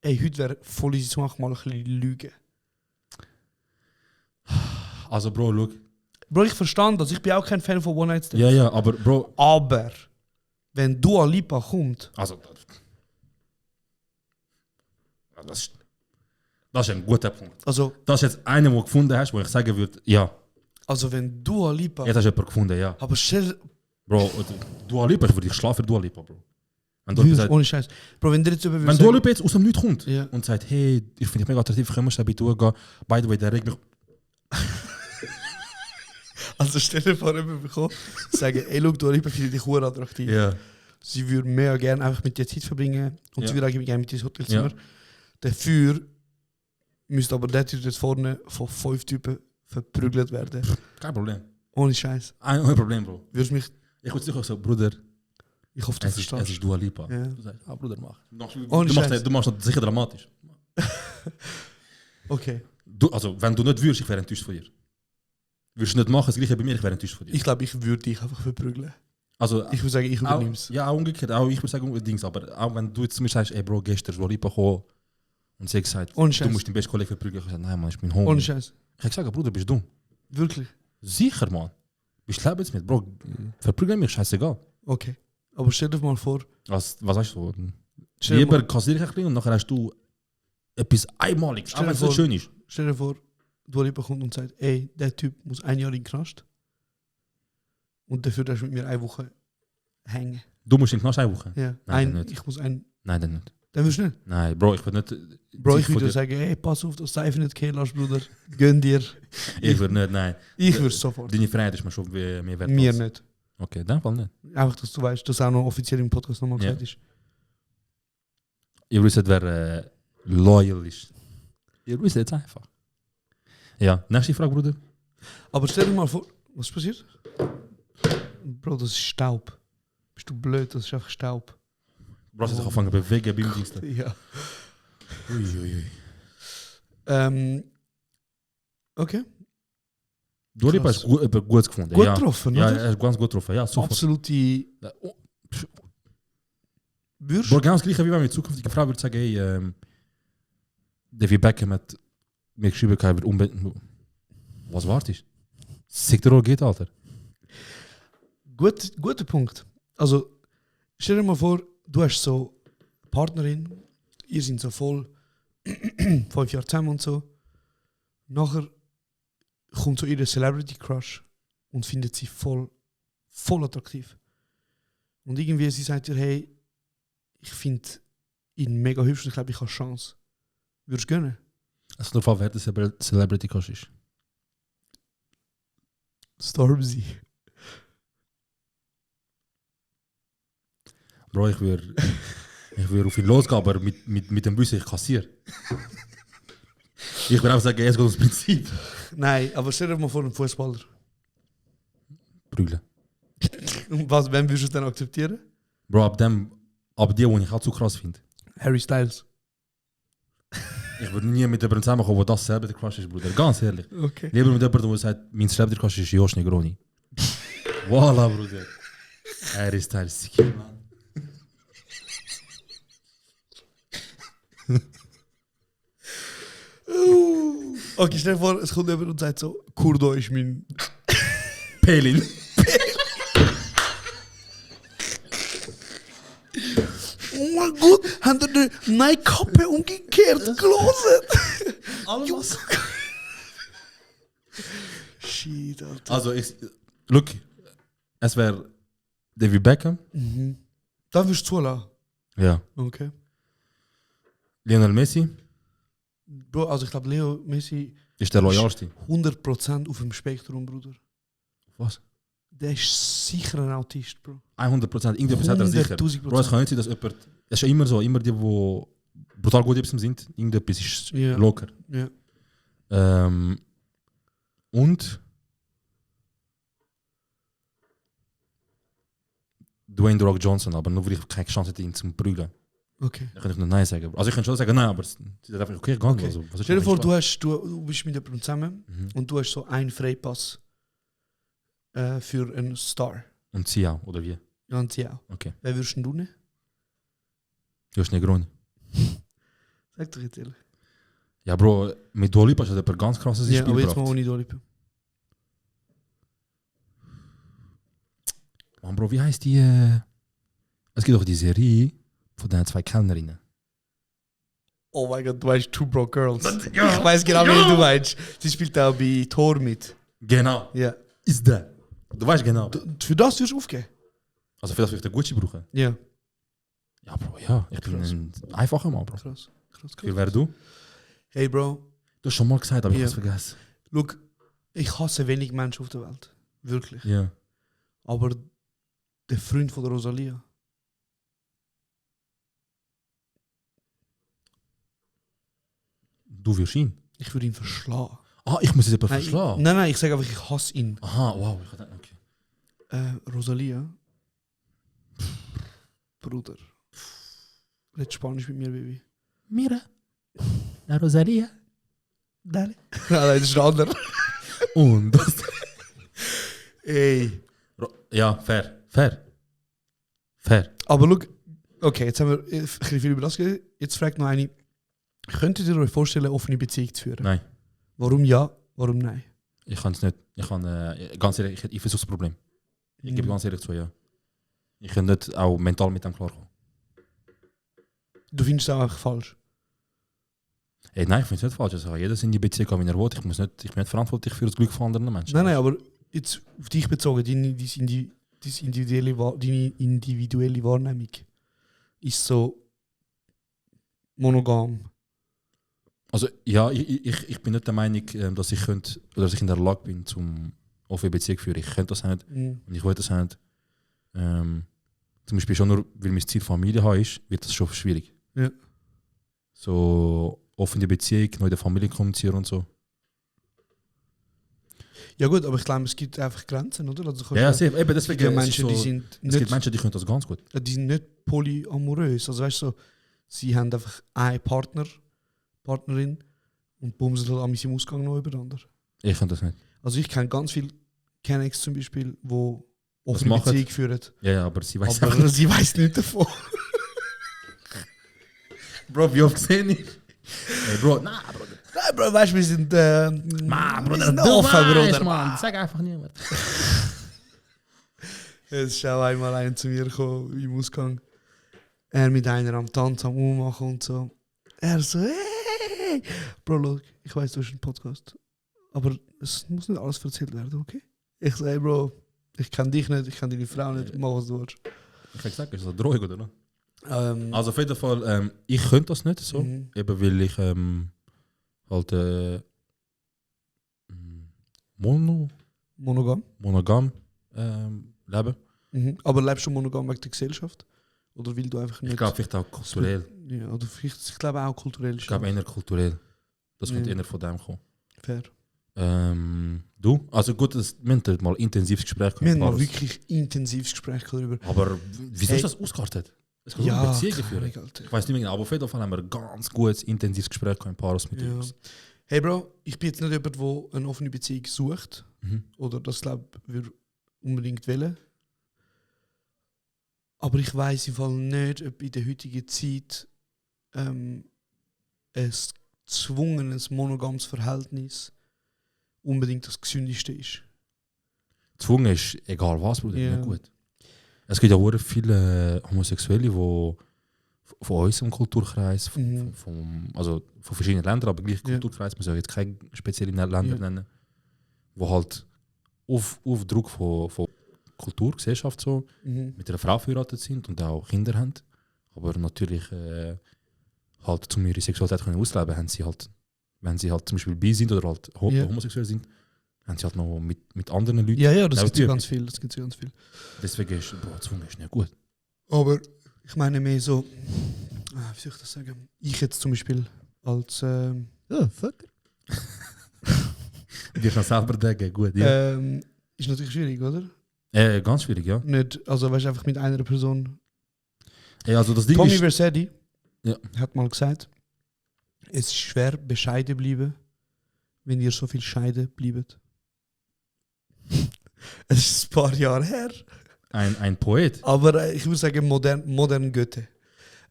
ey, heute wäre voll easy zu machen, mal ein bisschen lügen. Also, Bro, schau. Bro, ich verstand das. Ich bin auch kein Fan von One-Night-Stands. Ja, aber Bro, Aber, wenn Dua Lipa kommt, also. Das ist ein guter Punkt. also Das ist jetzt einer, den du gefunden hast, wo ich sagen würde, ja, wenn Dua Lipa... jetzt hast du jemanden gefunden, ja. Aber stell... Bro, Dua Lipa, ich würde dich schlafen für Dua Lipa, Bro. Wenn Dua Lipa sagt- Ohne Scheiß. Bro, wenn dir jetzt jemand wenn sagen- Dua Lipa jetzt aus dem Nichts kommt Ja. und sagt, hey, ich finde dich mega attraktiv, können wir schnell bei Dua gehen, by the way, der regt mich... Also stell dir vor, jemand bekommt, sagen, ey, schau, Dua Lipa finde ich dich hure attraktiv. Ja. Sie würde mega gerne einfach mit dir Zeit verbringen und Ja. sie würde eigentlich gerne mit dir ins Hotelzimmer. Ja. Dafür müsste aber der Typ dort vorne von 5 Typen verprügelt werden. Kein Problem. Ohne Scheiß. Ein Problem, Bro. Würdest mich... Ich würde sicher so, Bruder, Ich hoffe, du es ist verstehst. Dua Lipa. Ja. Du sagst, Bruder, mach. Ohne Du Scheiß. machst das sicher dramatisch. Okay. Also, wenn du nicht würdest, ich wäre enttäuscht von dir. Würdest du nicht machen, das gleiche bei mir, ich wäre enttäuscht von dir. Ich glaube, ich würde dich einfach verprügeln. Also, Ich würde sagen, ich auch, übernehme es. ja, auch umgekehrt, auch ich würde sagen unbedingt, aber auch wenn du jetzt zu mir sagst, ey Bro, gestern ist Dua Lipa gekommen und sie hat gesagt, Ohne du Scheiß. musst deinen besten Kollegen verprügeln. Ich habe gesagt, nein Mann, ich bin Homie. Ohne Scheiß. Ich habe gesagt, Bruder, bist du dumm? Wirklich. Sicher, Mann. Ich lebe jetzt mit, Bro, verprügeln mich, scheißegal. Okay. Aber stell dir mal vor, Was sagst du? Stell dir Lieber mal- kassiere ich ein bisschen und nachher hast du etwas Einmaliges, auch Stell wenn dir es so vor- schön ist. stell dir vor, Dua Lipa kommt und sagt, ey, der Typ muss 1 Jahr in den Knast. und dafür darfst du mit mir eine Woche hängen. Du musst in den Knast eine Woche? Ja. Nein, nicht. Ich muss einen. Nein, dann nicht. Dann wirst du nicht. Nein, Bro, ich würde nicht... Bro, ich von würde dir- sagen, hey, pass auf, dass du Seife nicht gehen lässt, Bruder. Gönn dir. Ich würde nicht, nein. Ich würde sofort. Deine Freiheit ist mir schon mehr wert. Mir als- nicht. Okay, in dem Fall nicht. Einfach, dass du weißt, dass auch noch offiziell im Podcast nochmal Ja. gesagt ist. Ihr wisst, wer loyal ist. Ihr wisst jetzt einfach. Ja, nächste Frage, Bruder. Aber stell dir mal vor, was ist passiert? Bro, das ist Staub. Bist du blöd, das ist einfach Staub. Bro, sie sich anfangen zu bewegen beim Dienst. Ja. Uiuiui. Okay. Du hast Krass. es gut gefunden. Gut ja. getroffen, Ja, oder? er ist ganz gut getroffen. Ja, sofort. Absolute Würst. Bro, genau das gleiche wie wenn mir zukünftige Frau würde sagen, hey, David Beckham hat mir geschrieben, er wird unbedingt... Was wartest du? Sick der geht, Alter. Guter Punkt. Also, stell dir mal vor, du hast so eine Partnerin, ihr seid so voll 5 Jahre zusammen und so. Nachher kommt so ihre Celebrity Crush und findet sie voll attraktiv. Und irgendwie sie sagt dir, hey, ich finde ihn mega hübsch und ich glaube, ich habe Chance. Würdest du gönnen? Es ist nur Fall, wer der Celebrity Crush ist. Stormzy. Bro, ich würde auf ihn losgehen, aber mit dem Wissen, ich kassiere. Ich würde einfach sagen, es geht ums Prinzip. Nein, aber stell dir mal vor, einen Fußballer. Prügeln. Und was, wenn würdest du es dann akzeptieren? Bro, ab die, die ich auch zu krass finde. Harry Styles. Ich würde nie mit jemandem zusammenkommen, der das Celebrity Crush ist, Bruder. Ganz ehrlich. Okay. Lieber mit jemandem, der sagt, mein Celebrity Crush ist Josh Negroni. Voila, Bruder. Er ist Teil sicher, Mann. Okay, stell dir vor, es kommt jemand und sagt so, Kurdo ist mein... Pelin. Oh mein Gott, haben die die neue Kappe umgekehrt gelesen? Alles. Shit, Alter. Also, look, es wäre David Beckham. Dann wirst du zulassen. Ja. Okay. Lionel Messi Bro, also ich glaube, Leo Messi ist der loyalste. 100% auf dem Spektrum, Bruder. Was? Der ist sicher ein Autist, Bro. 100%. Irgendjemand hat er sicher. 100.000%. Bro, es kann nicht sein, dass jemand... Es ist ja immer so, immer die, die brutal gut sind, irgendetwas ist Ja. locker. Ja. Und... Dwayne The Rock Johnson, aber nur weil ich keine Chance hätte, ihn zu prügeln. Okay. Da könnte ich noch Nein sagen. Also ich könnte schon sagen Nein, aber es ist einfach okay, gehen. Okay. Also, was ist Stell dir denn vor, Spaß? du bist mit jemandem zusammen und du hast so einen Freipass für einen Star. Und sie auch, oder wie? Ja, und sie auch. Okay. Wer würdest denn du nehmen? Josh Negroni. Sag doch jetzt ehrlich. Ja, Bro, mit Dua Lipa hat jemand ganz krasses Ja, Spiel aber jetzt mal gebracht. ohne Dolippe. Mann, Bro, wie heißt die? Es gibt doch die Serie von den 2 Kellnerinnen. Oh mein Gott, du meinst Two Broke Girls. Ich weiß genau, wie du meinst. Sie spielt auch bei Thor mit. Genau. Ja. Ist der. Du weißt genau. Für das würdest du aufgeben? Also für das will ich den Gucci brauchen. Ja. Ja, Bro, ja. Ich bin Krass. ein einfacher Mann, Bro. Krass. Krass, Wie wär du? Hey Bro, Du hast schon mal gesagt, aber ich Ja. hab's vergessen. look, ich hasse wenig Menschen auf der Welt. Wirklich. Ja. Aber der Freund von der Rosalia. Du wirst ihn. Ich würde ihn verschlagen. Ah, ich muss jetzt jemanden Nein, verschlagen. nein, ich sage einfach, ich hasse ihn. Aha, wow. Ich dachte, okay. Rosalia. Bruder. Red Spanisch mit mir, Baby. Mira. La Rosalia. Dale. Nein, das ist ein anderer. Und das... Ey. Ja, fair. Fair. Fair. Aber look, okay, jetzt haben wir ein bisschen viel über das geredet. Jetzt fragt noch eine. Könntet ihr euch vorstellen, eine offene Beziehung zu führen? Nein. Warum ja, warum nein? Ich kann es nicht. Ich kann, ganz ehrlich, ich hätte Eifersuchtsproblem. Ich gebe ganz ehrlich zu, ja. Ich kann nicht auch mental mit dem klarkommen. Du findest es auch einfach falsch. Nein, ich finde es nicht falsch. Also, jeder in die Beziehung, wie er will. Ich bin nicht verantwortlich für das Glück von anderen Menschen. Nein, aber jetzt auf dich bezogen, deine individuelle Wahrnehmung ist so monogam. Also ja, ich bin nicht der Meinung, dass ich könnte, oder dass ich in der Lage bin, zum offene Beziehung zu führen. Ich könnte das nicht und ich will das nicht. Zum Beispiel schon nur, weil mein Ziel Familie haben ist, wird das schon schwierig. Ja. So offene Beziehung, neu in der Familie kommunizieren und so. Ja gut, aber ich glaube, es gibt einfach Grenzen, oder? Also Ja, safe. Eben es gibt deswegen. ja Es ist Menschen, so, die sind es gibt nicht, Menschen, die können das ganz gut. die sind nicht polyamorös. Also weißt du, so, sie haben einfach einen Partnerin und bumsen halt an seinem Ausgang noch übereinander. Ich kann das nicht. Also ich kenne ganz viele Kennex zum Beispiel, die Was offene machen? Beziehung führen. Ja, aber sie weiß Aber sie weiß nicht davon. Bro, wie oft gesehen ich? Hey, Bro, nein, Bro. Nein, Bro, weißt du, wir sind, Man, wir Bruder, sind du offen, weißt, Bruder. Mann. Sag einfach niemand. Es ist auch einmal einer zu mir gekommen im Ausgang. Er mit einer am Tanz, am Ummachen und so. Er so, hey! Bro, look, ich weiß, du hast einen Podcast. Aber es muss nicht alles erzählt werden, okay? Ich so, hey Bro, ich kenne dich nicht, ich kenne deine Frau nicht, mach was du willst. Ich habe gesagt, ist das eine Drohung, oder? Ne? Ähm, Also auf jeden Fall, ich könnte das nicht so. Mhm. Eben weil ich halt monogam. monogam lebe. Mhm. Aber lebst du monogam wegen der Gesellschaft? Oder will du einfach nicht? Ich glaube vielleicht auch kulturell. Ja, oder vielleicht, ich glaube auch kulturell. Ich glaube eher kulturell. Das könnte Ja. eher von dem kommen. Fair. Du? Also gut, wir haben mal intensives Gespräch Wir haben mal Paarus. wirklich intensives Gespräch darüber. Aber wieso Hey. ist das ausgeartet? Es geht um Ja, Beziehungen keine führen. Ahnung, Alter. Ich weiß nicht mehr genau, aber auf jeden Fall haben wir ein ganz gutes, intensives Gespräch im Paarus mit Ja. uns. Hey Bro, ich bin jetzt nicht jemand, der eine offene Beziehung sucht. Mhm. Oder das glaube wir unbedingt wollen. Aber ich weiß im Fall nicht, ob in der heutigen Zeit ein gezwungenes monogames Verhältnis unbedingt das gesündeste ist. Gezwungen ist egal was, Bruder, Ja. nicht gut. Es gibt ja auch viele Homosexuelle, die von unserem Kulturkreis, Mhm. also von verschiedenen Ländern, aber gleich Ja. Kulturkreis, man soll jetzt keine speziellen Länder Ja. nennen, wo halt auf Druck von Kultur, Gesellschaft so, Mhm. mit einer Frau verheiratet sind und auch Kinder haben. Aber natürlich halt, um ihre Sexualität können ausleben, haben sie halt, wenn sie halt zum Beispiel bi sind oder halt Ja. homosexuell sind, haben sie halt noch mit anderen Leuten. Ja, ja, das Ja, gibt es ja Typ. ganz viel. Das gibt's ja ganz viel. Deswegen ist gezwungen ist nicht gut. Aber ich meine mehr so, wie soll ich das sagen? Ich jetzt zum Beispiel als Fucker. Die kann selber denken, gut. Ja. Ist natürlich schwierig, oder? Ganz schwierig, ja. Nicht, also weißt du, einfach mit einer Person. Also das Ding Tommy ist, Vercetti Ja. hat mal gesagt, es ist schwer bescheiden bleiben, wenn ihr so viel scheiden bleibt. Es ist ein paar Jahre her. ein Poet. Aber ich würde sagen, modern Goethe.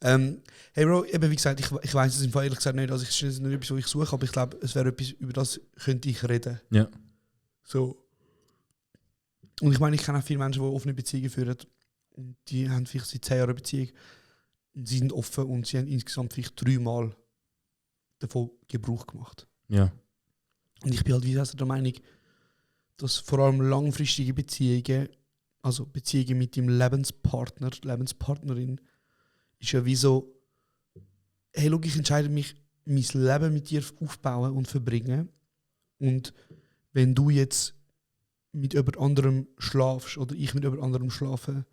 Hey Bro, eben wie gesagt, ich weiß es im Fall ehrlich gesagt nicht. Also es ist nicht etwas, was ich suche, aber ich glaube, es wäre etwas, über das könnte ich reden. Ja. So. Und ich meine, ich kenne auch viele Menschen, die offene Beziehungen führen. Und die haben vielleicht seit 10 Jahren eine Beziehung. Und sie sind offen und sie haben insgesamt vielleicht 3 Mal davon Gebrauch gemacht. Ja. Und ich bin halt wie gesagt der Meinung, dass vor allem langfristige Beziehungen, also Beziehungen mit dem Lebenspartner, Lebenspartnerin, ist ja wie so, hey, schau, ich entscheide mich, mein Leben mit dir aufbauen und verbringen. Und wenn du jetzt mit jemand anderem schlafst oder ich mit jemand anderem schlafe,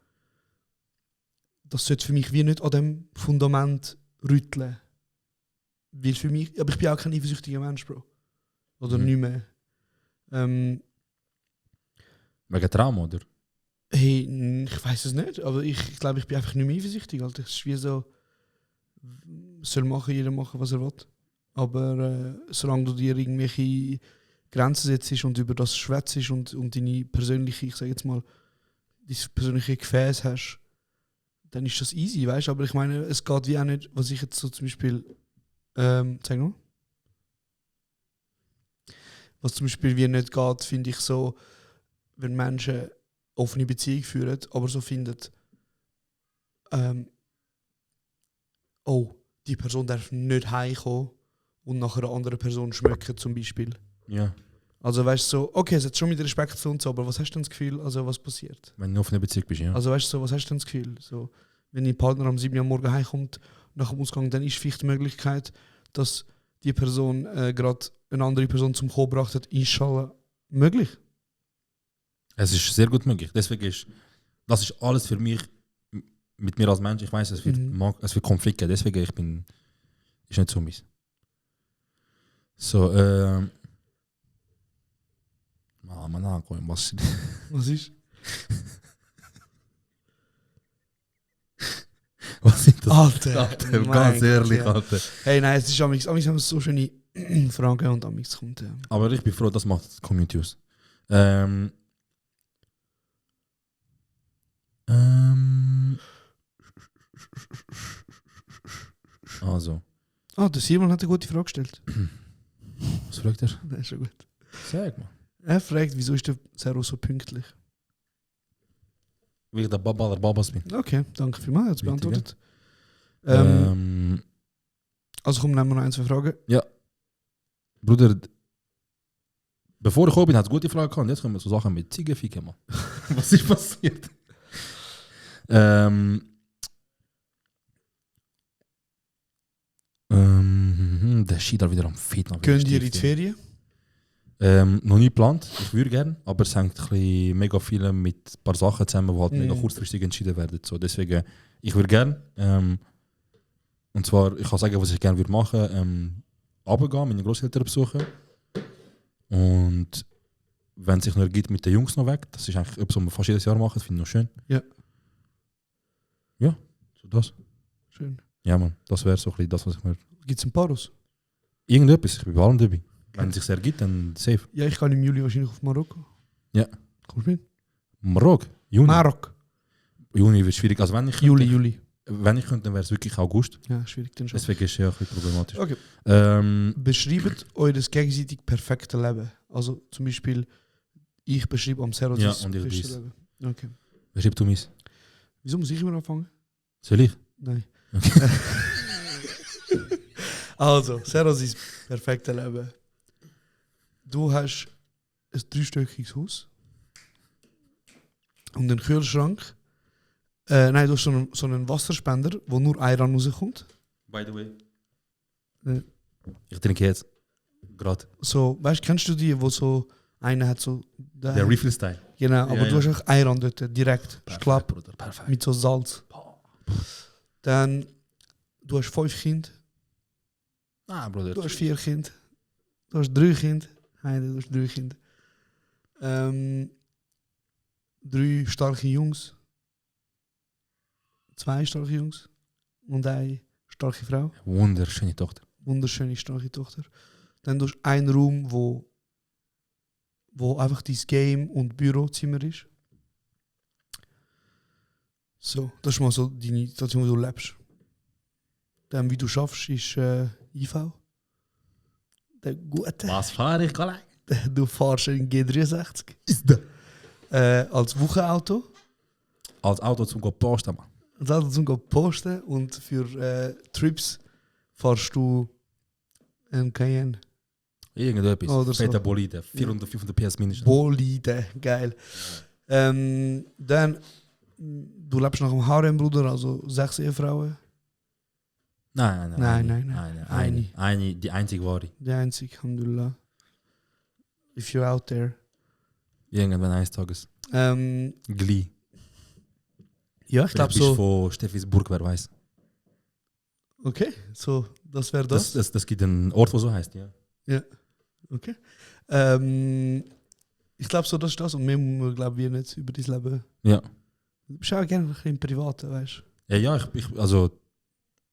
das sollte für mich wie nicht an dem Fundament rütteln. Weil für mich, aber ich bin auch kein eifersüchtiger Mensch, Bro. Oder Mhm. nicht mehr. Wegen Trauma, oder? Hey, ich weiß es nicht, aber ich glaube, ich bin einfach nicht mehr eifersüchtig. Alter. Es ist wie so, jeder machen, was er will. Aber solange du dir irgendwelche Grenzen setzt und über das schwätzt und deine persönliche, ich sage jetzt mal, dein persönliche Gefäß hast, dann ist das easy, weißt du? Aber ich meine, es geht wie auch nicht, was ich jetzt so zum Beispiel, zeig mal. Was zum Beispiel wie nicht geht, finde ich so, wenn Menschen offene Beziehung führen, aber so finden, oh, die Person darf nicht heimkommen und nach einer anderen Person schmecken zum Beispiel. Ja. Also weißt du so, okay, es hat schon mit Respekt zu uns, aber was hast du denn das Gefühl, also was passiert? Wenn du auf einer Beziehung bist, ja. Also weißt du so, was hast du denn das Gefühl? So, wenn dein Partner am 7 Uhr morgen heimkommt, nach dem Ausgang, dann ist vielleicht die Möglichkeit, dass die Person gerade eine andere Person zum Kommen gebracht hat, inshallah möglich. Es ist sehr gut möglich. Deswegen das ist alles für mich, mit mir als Mensch, ich weiß, es wird Konflikte geben, deswegen ist nicht so mies. So, was Was ist? was sind das? Alter, Alter, mein ganz ehrlich, Gott, ja. Alter. Hey, nein, es ist amigs haben wir so schöne Fragen und amigs kommt. Ja. Aber ich bin froh, das macht die Community aus. Also, Der Simon hat eine gute Frage gestellt. was fragt er? Das ist schon gut. Sag mal. Er fragt, wieso ist der Zero so pünktlich? Wie ich der Baba aller Babas bin. Okay, danke vielmals, er hat es Wichtig, beantwortet. Ähm, Also komm, nehmen wir noch ein, zwei Fragen. Bruder, bevor ich gekommen bin, hat es gute Frage gehabt. Jetzt kommen wir zu Sachen mit Ziegenficken, Mann. Was ist passiert? Der Ski da wieder am Feed. Gehen die in die Ferien? Noch nie geplant. Ich würde gerne, aber es hängt ein bisschen mega viel mit ein paar Sachen zusammen, die halt mega kurzfristig entschieden werden. So, deswegen, ich würde gerne. Und zwar, ich kann sagen, was ich gerne würde machen. Runtergehen, meine Großeltern besuchen. Und wenn es sich noch ergibt, mit den Jungs noch weg. Das ist eigentlich etwas, was wir fast jedes Jahr machen. Das finde ich noch schön. Ja. Ja, so das. Schön. Ja, Mann, das wäre so ein bisschen das, was ich mir... Gibt es ein Paros? Irgendetwas, ich bin bei allem dabei. Wenn es sich ergibt, dann safe. Ja, ich kann im Juli wahrscheinlich auf Marokko. Ja. Kommst du mit? Marokko? Juni? Marokko. Juni wird schwierig. Also wenn ich Juli. Wenn ich könnte, dann wäre es wirklich August. Ja, schwierig dann schon. Deswegen ist es ja ein bisschen problematisch. Okay. Beschreibt eures gegenseitig perfekte Leben. Also zum Beispiel, ich beschreibe am Zero Ja, das und ich beste dies. Leben. Okay. Beschreib du mich. Wieso muss ich immer anfangen? Soll ich? Nein. Also, Zero sein perfekte Leben. Du hast ein 3-stöckiges Haus und einen Kühlschrank. Nein, du hast so einen Wasserspender, wo nur Ayran rauskommt. By the way. Ja. Ich trinke jetzt. Gerade. So, weißt du, kennst du die, wo so einer hat so... Der Refill-Style. Genau, aber Ja, du hast auch Ayran dort, direkt, schlapp, Bruder, perfekt. mit so Salz. Dann, du hast 5 Kinder, Ah, Bruder. du hast 4 Kinder, du hast 3 Kinder. Nein, du hast 3 Kinder. 3 starke Jungs. 2 starke Jungs. Und eine starke Frau. Wunderschöne Tochter. Wunderschöne, starke Tochter. Dann hast du einen Raum, wo einfach dein Game- und Bürozimmer ist. So, das ist mal so deine Situation, wo du lebst. Dann, wie du schaffst, ist IV. Der gute. Was fahre ich allein? Du fährst einen G63. Als Wochenauto. Als Auto zum Posten, Mann. Als Auto zum Posten. Und für Trips fährst du einen Cayenne. Irgendetwas. Oder so. Fetter Bolide. 400, 500 PS mindestens. Bolide, geil. Dann, du lebst nach dem Harem, Bruder, also 6 Ehefrauen. Nein. Eine. Die einzige wahre. Die einzige, Alhamdulillah. If you're out there. Irgendwann eines Tages. Glee. Ja, ich glaube Vielleicht bist du so. von Steffisburg, wer weiß. Okay, so, das wäre das. Das gibt einen Ort, wo so heißt, ja. Ja, okay. Ich glaube so, das ist das. Und mehr muss man, glaube ich, nicht über dein Leben. Ja. Du bist auch gerne ein bisschen im Privaten, weißt Ja,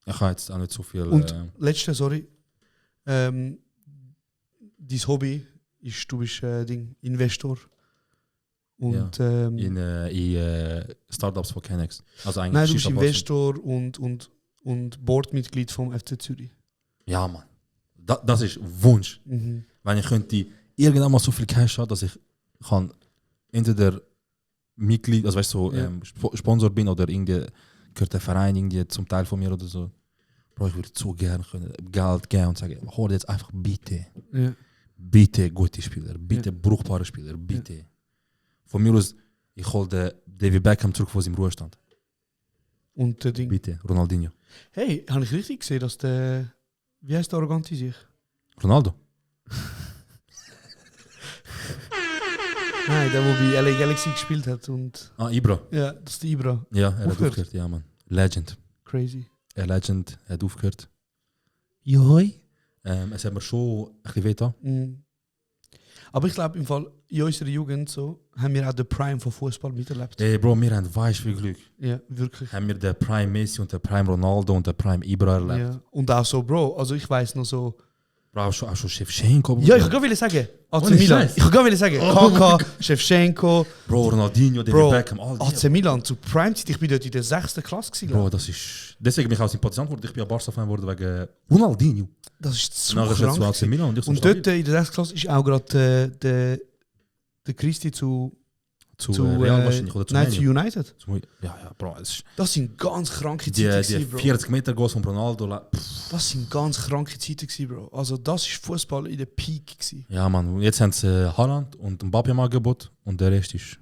ich habe jetzt auch nicht so viel. du. Und letzte, sorry. Dein Hobby ist, du bist Investor. Und, in Startups von Kennex. Also eigentlich nein, du bist Shisha-Bars. Investor und Boardmitglied vom FC Zürich. Ja, Mann. Das ist Wunsch. Mhm. Wenn ich könnte irgendwann mal so viel Cash haben, dass ich kann entweder Mitglied, also weißt du, so, Ja. Sponsor bin oder irgendwie gehört der Verein irgendwie zum Teil von mir oder so. Bro, ich würde so gerne können Geld geben und sagen, hol jetzt einfach bitte. Ja. bitte gute Spieler, bitte brauchbare Spieler, bitte. Von mir aus, ich hole den David Beckham zurück von seinem Ruhestand. Und der Ding. Bitte, Ronaldinho. Hey, habe ich richtig gesehen, dass der... Wie heißt der Arroganti sich? Ronaldo? Nein, der, der bei LA Galaxy gespielt hat. Und Ibra. ja, das ist der Ibra. Ja, er hat Aufgehört. aufgehört, ja man. Legend. Crazy. Legend hat aufgehört. Joi. Es hat mir schon ein bisschen wehgetan. Mhm. Aber ich glaube, im Fall in unserer Jugend so, haben wir auch den Prime von Fußball miterlebt. Ey Bro, wir haben weiss viel Glück. Ja, wirklich. Haben wir den Prime Messi und den Prime Ronaldo und den Prime Ibra erlebt. Ja. Und auch so, Bro, also ich weiß noch so... Bro, auch schon Shevchenko. Ja, ich kann gerade sagen, AC Ohne Milan. Scheiß. Ich kann gerade sagen, Kaka, Shevchenko, Bro, Ronaldinho, David Bro, Beckham, all die. AC Milan zu Prime-Zeit. Ich bin dort in der 6. Klasse gewesen. Bro, das ist... Deswegen bin ich auch Sympathisant geworden. Ich bin ein Barca-Fan geworden wegen Ronaldinho. Das ist so Nachher ist er krank. zu AC Milan und ich so Und stabil. dort in der 6. Klasse ist auch gerade der Christi zu Real wahrscheinlich oder zu nein, Man zu U. United. Ja, Bro, es ist... Das sind ganz kranke Die, Zeiten, die gewesen, Bro. 40 Meter Goals von Ronaldo. Das sind ganz kranke Zeiten, gewesen, Bro. Also das ist Fußball in der Peak gewesen. Ja, Mann. Jetzt haben sie Haaland und Mbappé im Angebot und der Rest ist...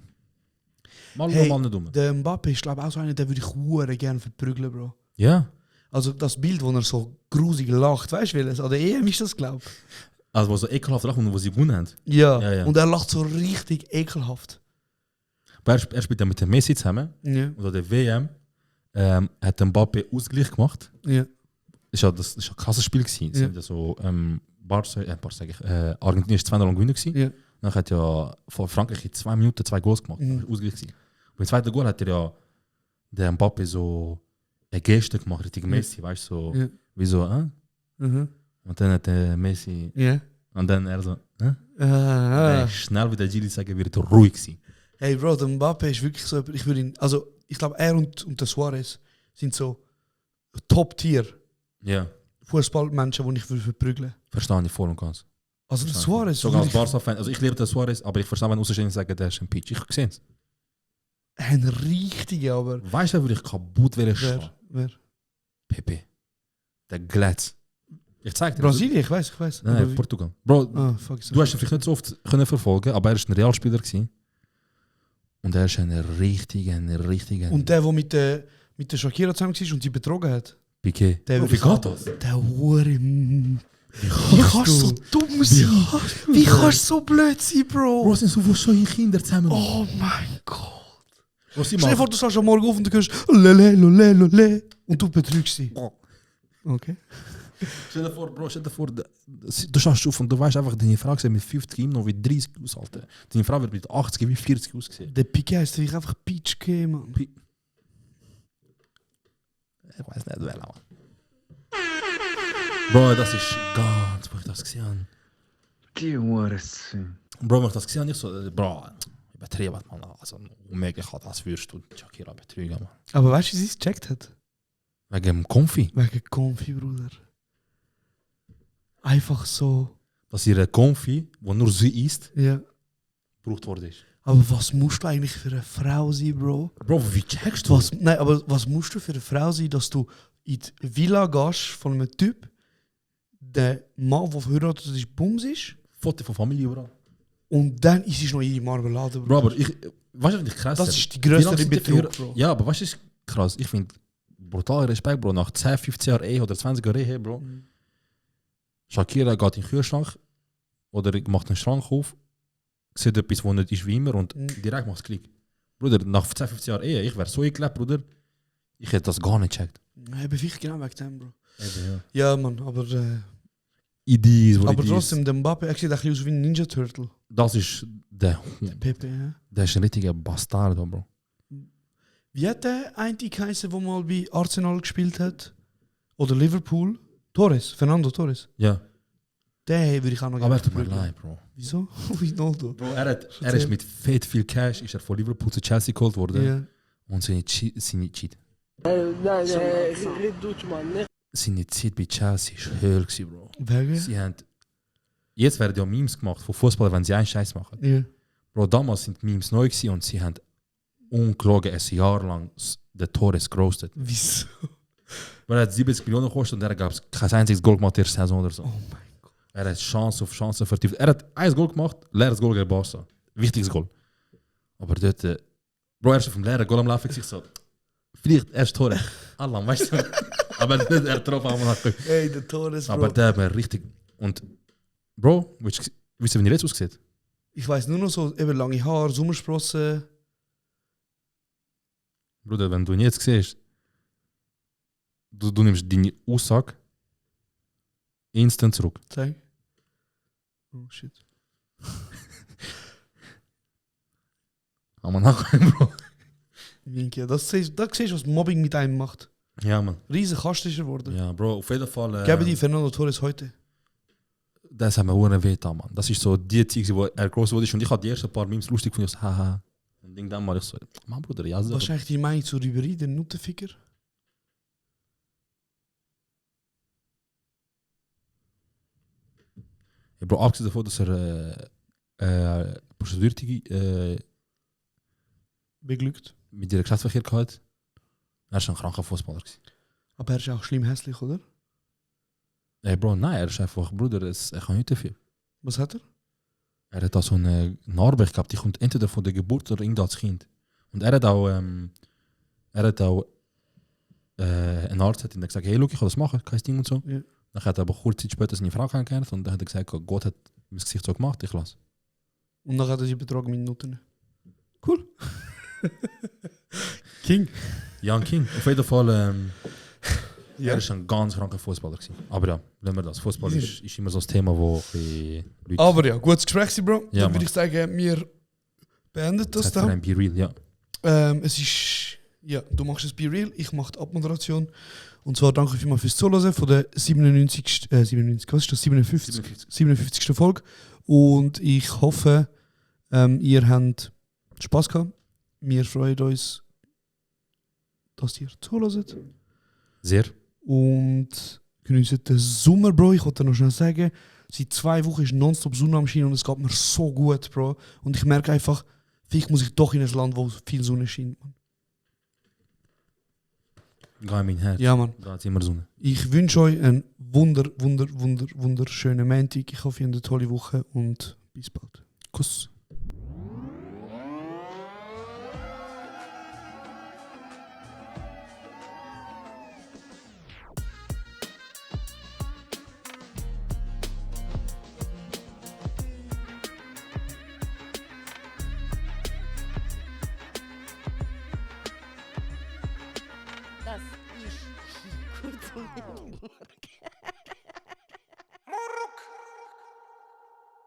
Mal Hey, mal nicht dumm. Der Mbappé ist glaube ich auch so einer, der würde ich hure gerne verprügeln, Bro. Ja. Also das Bild, wo er so grusig lacht, weißt du welches? An der EM ist das, glaube ich. Also wo so ekelhaft lachen, wo sie gewonnen haben. Ja. Ja. Und er lacht so richtig ekelhaft. Aber er spielt dann mit dem Messi zusammen. Ja. Oder der WM hat Mbappé Ausgleich gemacht. Ja. Das war ein krasses Spiel. Sie sind ja so, Argentinien ist 2-0 gewinnen gewesen. Ja. Dann hat ja von Frankreich in 2 Minuten 2 Goals gemacht. Mhm. Das war Ausgleich gewesen. Und im zweiten Goal hat er ja der Mbappé so eine Geste gemacht, richtig Messi, weißt du, so, Ja. wie so, Mhm. Und dann hat der Messi, Ja. und dann er so, Ah. schnell wie der Gili sagen, wird er ruhig sein. Hey Bro, der Mbappé ist wirklich so, ich würde ihn, also ich glaube er und der Suarez sind so Top-Tier Ja, Fußballmenschen, die ich würde verprügeln. verstehe ich voll und ganz. Also der Suarez, Sogar als würde Barca-Fan, also ich liebe den Suarez, aber ich verstehe, wenn Außenstehende sagen, der ist ein Peach. Ich sehe es. ein richtiger, aber Weißt du, wer würde ich kaputt schlagen? wer? Pepe. Der Glatz. Ich zeig dir. Brasilien, ich weiß. Nein, Aber Portugal. Bro, ah, fuck, du hast ihn vielleicht nicht so oft können verfolgen, aber er ist ein Realspieler gewesen. Und er ist ein richtiger. Und der mit der Shakira zusammen war und die betrogen hat. Piqué. Der Wie geht das? Der Hure. Wie kannst du so dumm sein? Wie kannst du so blöd sein, Bro? Bro, sind so schon Kinder zusammen. Oh mein Gott. Was sie Stell dir machen? vor, du sagst am Morgen auf und du hörst lele, lole, lole und du betrügst sie. Okay. Stell dir vor, du schaust auf und du weißt einfach, deine Frau sieht mit 50 immer noch wie 30 aus, Alter. Deine Frau wird mit 80 wie 40 ausgesehen. Der Piqué heißt dich einfach Peach K, Mann. Ich weiß nicht, wer auch. Bro, das ist ganz, wo ich das gesehen habe. Die Hurensohn. Bro, wenn ich das gesehen habe, ich so, Bro, übertrieben, man. Also, unmöglich hat das würdest du Shakira betrügen, man. Aber weißt du, wie sie es gecheckt hat? Wegen dem Konfi. Wegen Konfi, Bruder. Einfach so. Dass ihre Konfi, wo nur sie isst, Ja. gebraucht worden ist. Aber was musst du eigentlich für eine Frau sein, Bro? Bro, wie checkst du? Nein, aber was musst du für eine Frau sein, dass du in die Villa gehst von einem Typ, der Mann, der verheiratet ist, Bums ist, Foto von Familie überall. und dann ist es noch ihre Marmelade, Bro. Bro, aber weißt du, was ich krass Das finde? ist die grösste Wie lange sind die Betrug, für- Bro. Ja, aber was ist krass? Ich finde brutal Respekt, Bro. Nach 10, 15 Jahren Ehe oder 20 Jahren Ehe, Bro. Mhm. Shakira geht in den Kühlschrank oder macht einen Schrank auf, sieht etwas, was nicht ist wie immer und Mhm. direkt macht es Klick. Bruder, nach 10, 15 Jahren Ehe, ich wäre so eingelebt, Bruder. Ich hätte das gar nicht gecheckt. Ja, vielleicht genau wegen dem, Bro. Ja. Ja, Mann, aber Idees, wo aber Idees. trotzdem, der Mbappé, er sieht ein bisschen aus wie ein Ninja Turtle. Das ist der Pepe, ja. Der ist ein richtiger Bastard, Bro. Wie hat der eine geheißen, der mal bei Arsenal gespielt hat? Oder Liverpool? Torres, Fernando Torres. Ja. Den würde ich auch noch Aber er tut mir verprügeln. leid, Bro. Wieso? Ronaldo. Bro, er ist mit fett viel Cash ist er von Liverpool zu Chelsea geholt worden. Ja. Und seine Zeit bei Chelsea war Hölle, Bro. Wegen? Sie haben... Jetzt werden ja Memes gemacht von Fußballern, wenn sie einen Scheiß machen. Ja. Bro, damals sind die Memes neu gewesen und sie haben ungelogen ein Jahr lang den Torres gerostet. Wieso? Weil er hat 70 Millionen gekostet und er gab kein einziges Goal gemacht in der Saison oder so. Oh mein Gott. Er hat Chance auf Chance vertieft. Er hat ein Goal gemacht, leeres Goal gegen Barca. Wichtiges Goal. Aber dort, Bro, er ist auf dem leeren Goal am Laufen, ich so, vielleicht erst Tore. Allah, weißt du? Aber nicht er drauf einmal hat. Hey, der Torres, Bro. Aber der hat mir richtig. Und, Bro, wisst ihr, wie er jetzt aussieht? Ich weiß nur noch so, eben lange Haare, Sommersprossen. Bruder, wenn du ihn jetzt siehst, du nimmst deine Aussage instant zurück. Zeig. Oh shit. Aber nachher, Bro. Winke, da siehst du, was Mobbing mit einem macht. Ja, man. Riesen Kasten ist er geworden. Ja, Bro, auf jeden Fall. Gebe die Fernando Torres heute. Das hat mir auch weh getan, Mann. Das ist so die Zeit, wo er groß wurde. Und ich hatte die ersten paar Memes lustig von, ich so, haha. Und dann mal ich so, Mann, Bruder, ja, so. Was ist eigentlich die Meinung zu Ribéry, den Nuttenficker? Ja, Bro, abgesehen davon, dass er Prostituierte Beglückt. mit ihrer Geschlechtsverkehr hatte, er ist ein kranker Fußballer. Aber er ist auch schlimm hässlich, oder? Hey, Bro, nein, er ist einfach, Bruder, er kann nicht dafür. Was hat er? Er hat auch so eine Narbe gehabt, die kommt entweder von der Geburt oder irgendwann als Kind. Und er hat auch ein Arzt hat ihm gesagt, hey, look, ich kann das machen, kein Ding und so. Ja. Dann hat er aber kurze Zeit später seine Frau kennengelernt und dann hat er gesagt, Gott hat mein Gesicht so gemacht, ich lasse. Und dann hat er sie betrogen mit Nutten. Cool. King. Jan King, auf jeden Fall, Ja. er ist ein ganz kranker Fußballer gewesen. Aber ja, lassen wir das. Fußball ist immer so ein Thema, wo die Leute... Aber ja, gutes Gespräch, Bro. Ja, Dann würde Mann. ich sagen, wir beenden das Zeit für da. ein Be Real, ja. Es ist, ja, du machst das Be Real, ich mache die Abmoderation. Und zwar danke vielmals fürs Zuhören von der 57. Was ist das? 57. Folge. Und ich hoffe, ihr habt Spaß gehabt. Wir freuen uns, dass ihr zuhört. Sehr. Und geniessen den Sommer, Bro. Ich wollte noch schnell sagen, seit 2 Wochen ist nonstop Sonne am Schein und es geht mir so gut, Bro. Und ich merke einfach, vielleicht muss ich doch in ein Land, wo viel Sonne scheint. Man. Geh in mein Herz. Ja, Mann. Da hat immer Sonne. Ich wünsche euch einen wunderschönen Montag. Ich hoffe, ihr habt eine tolle Woche und bis bald. Kuss. Das ist kurz und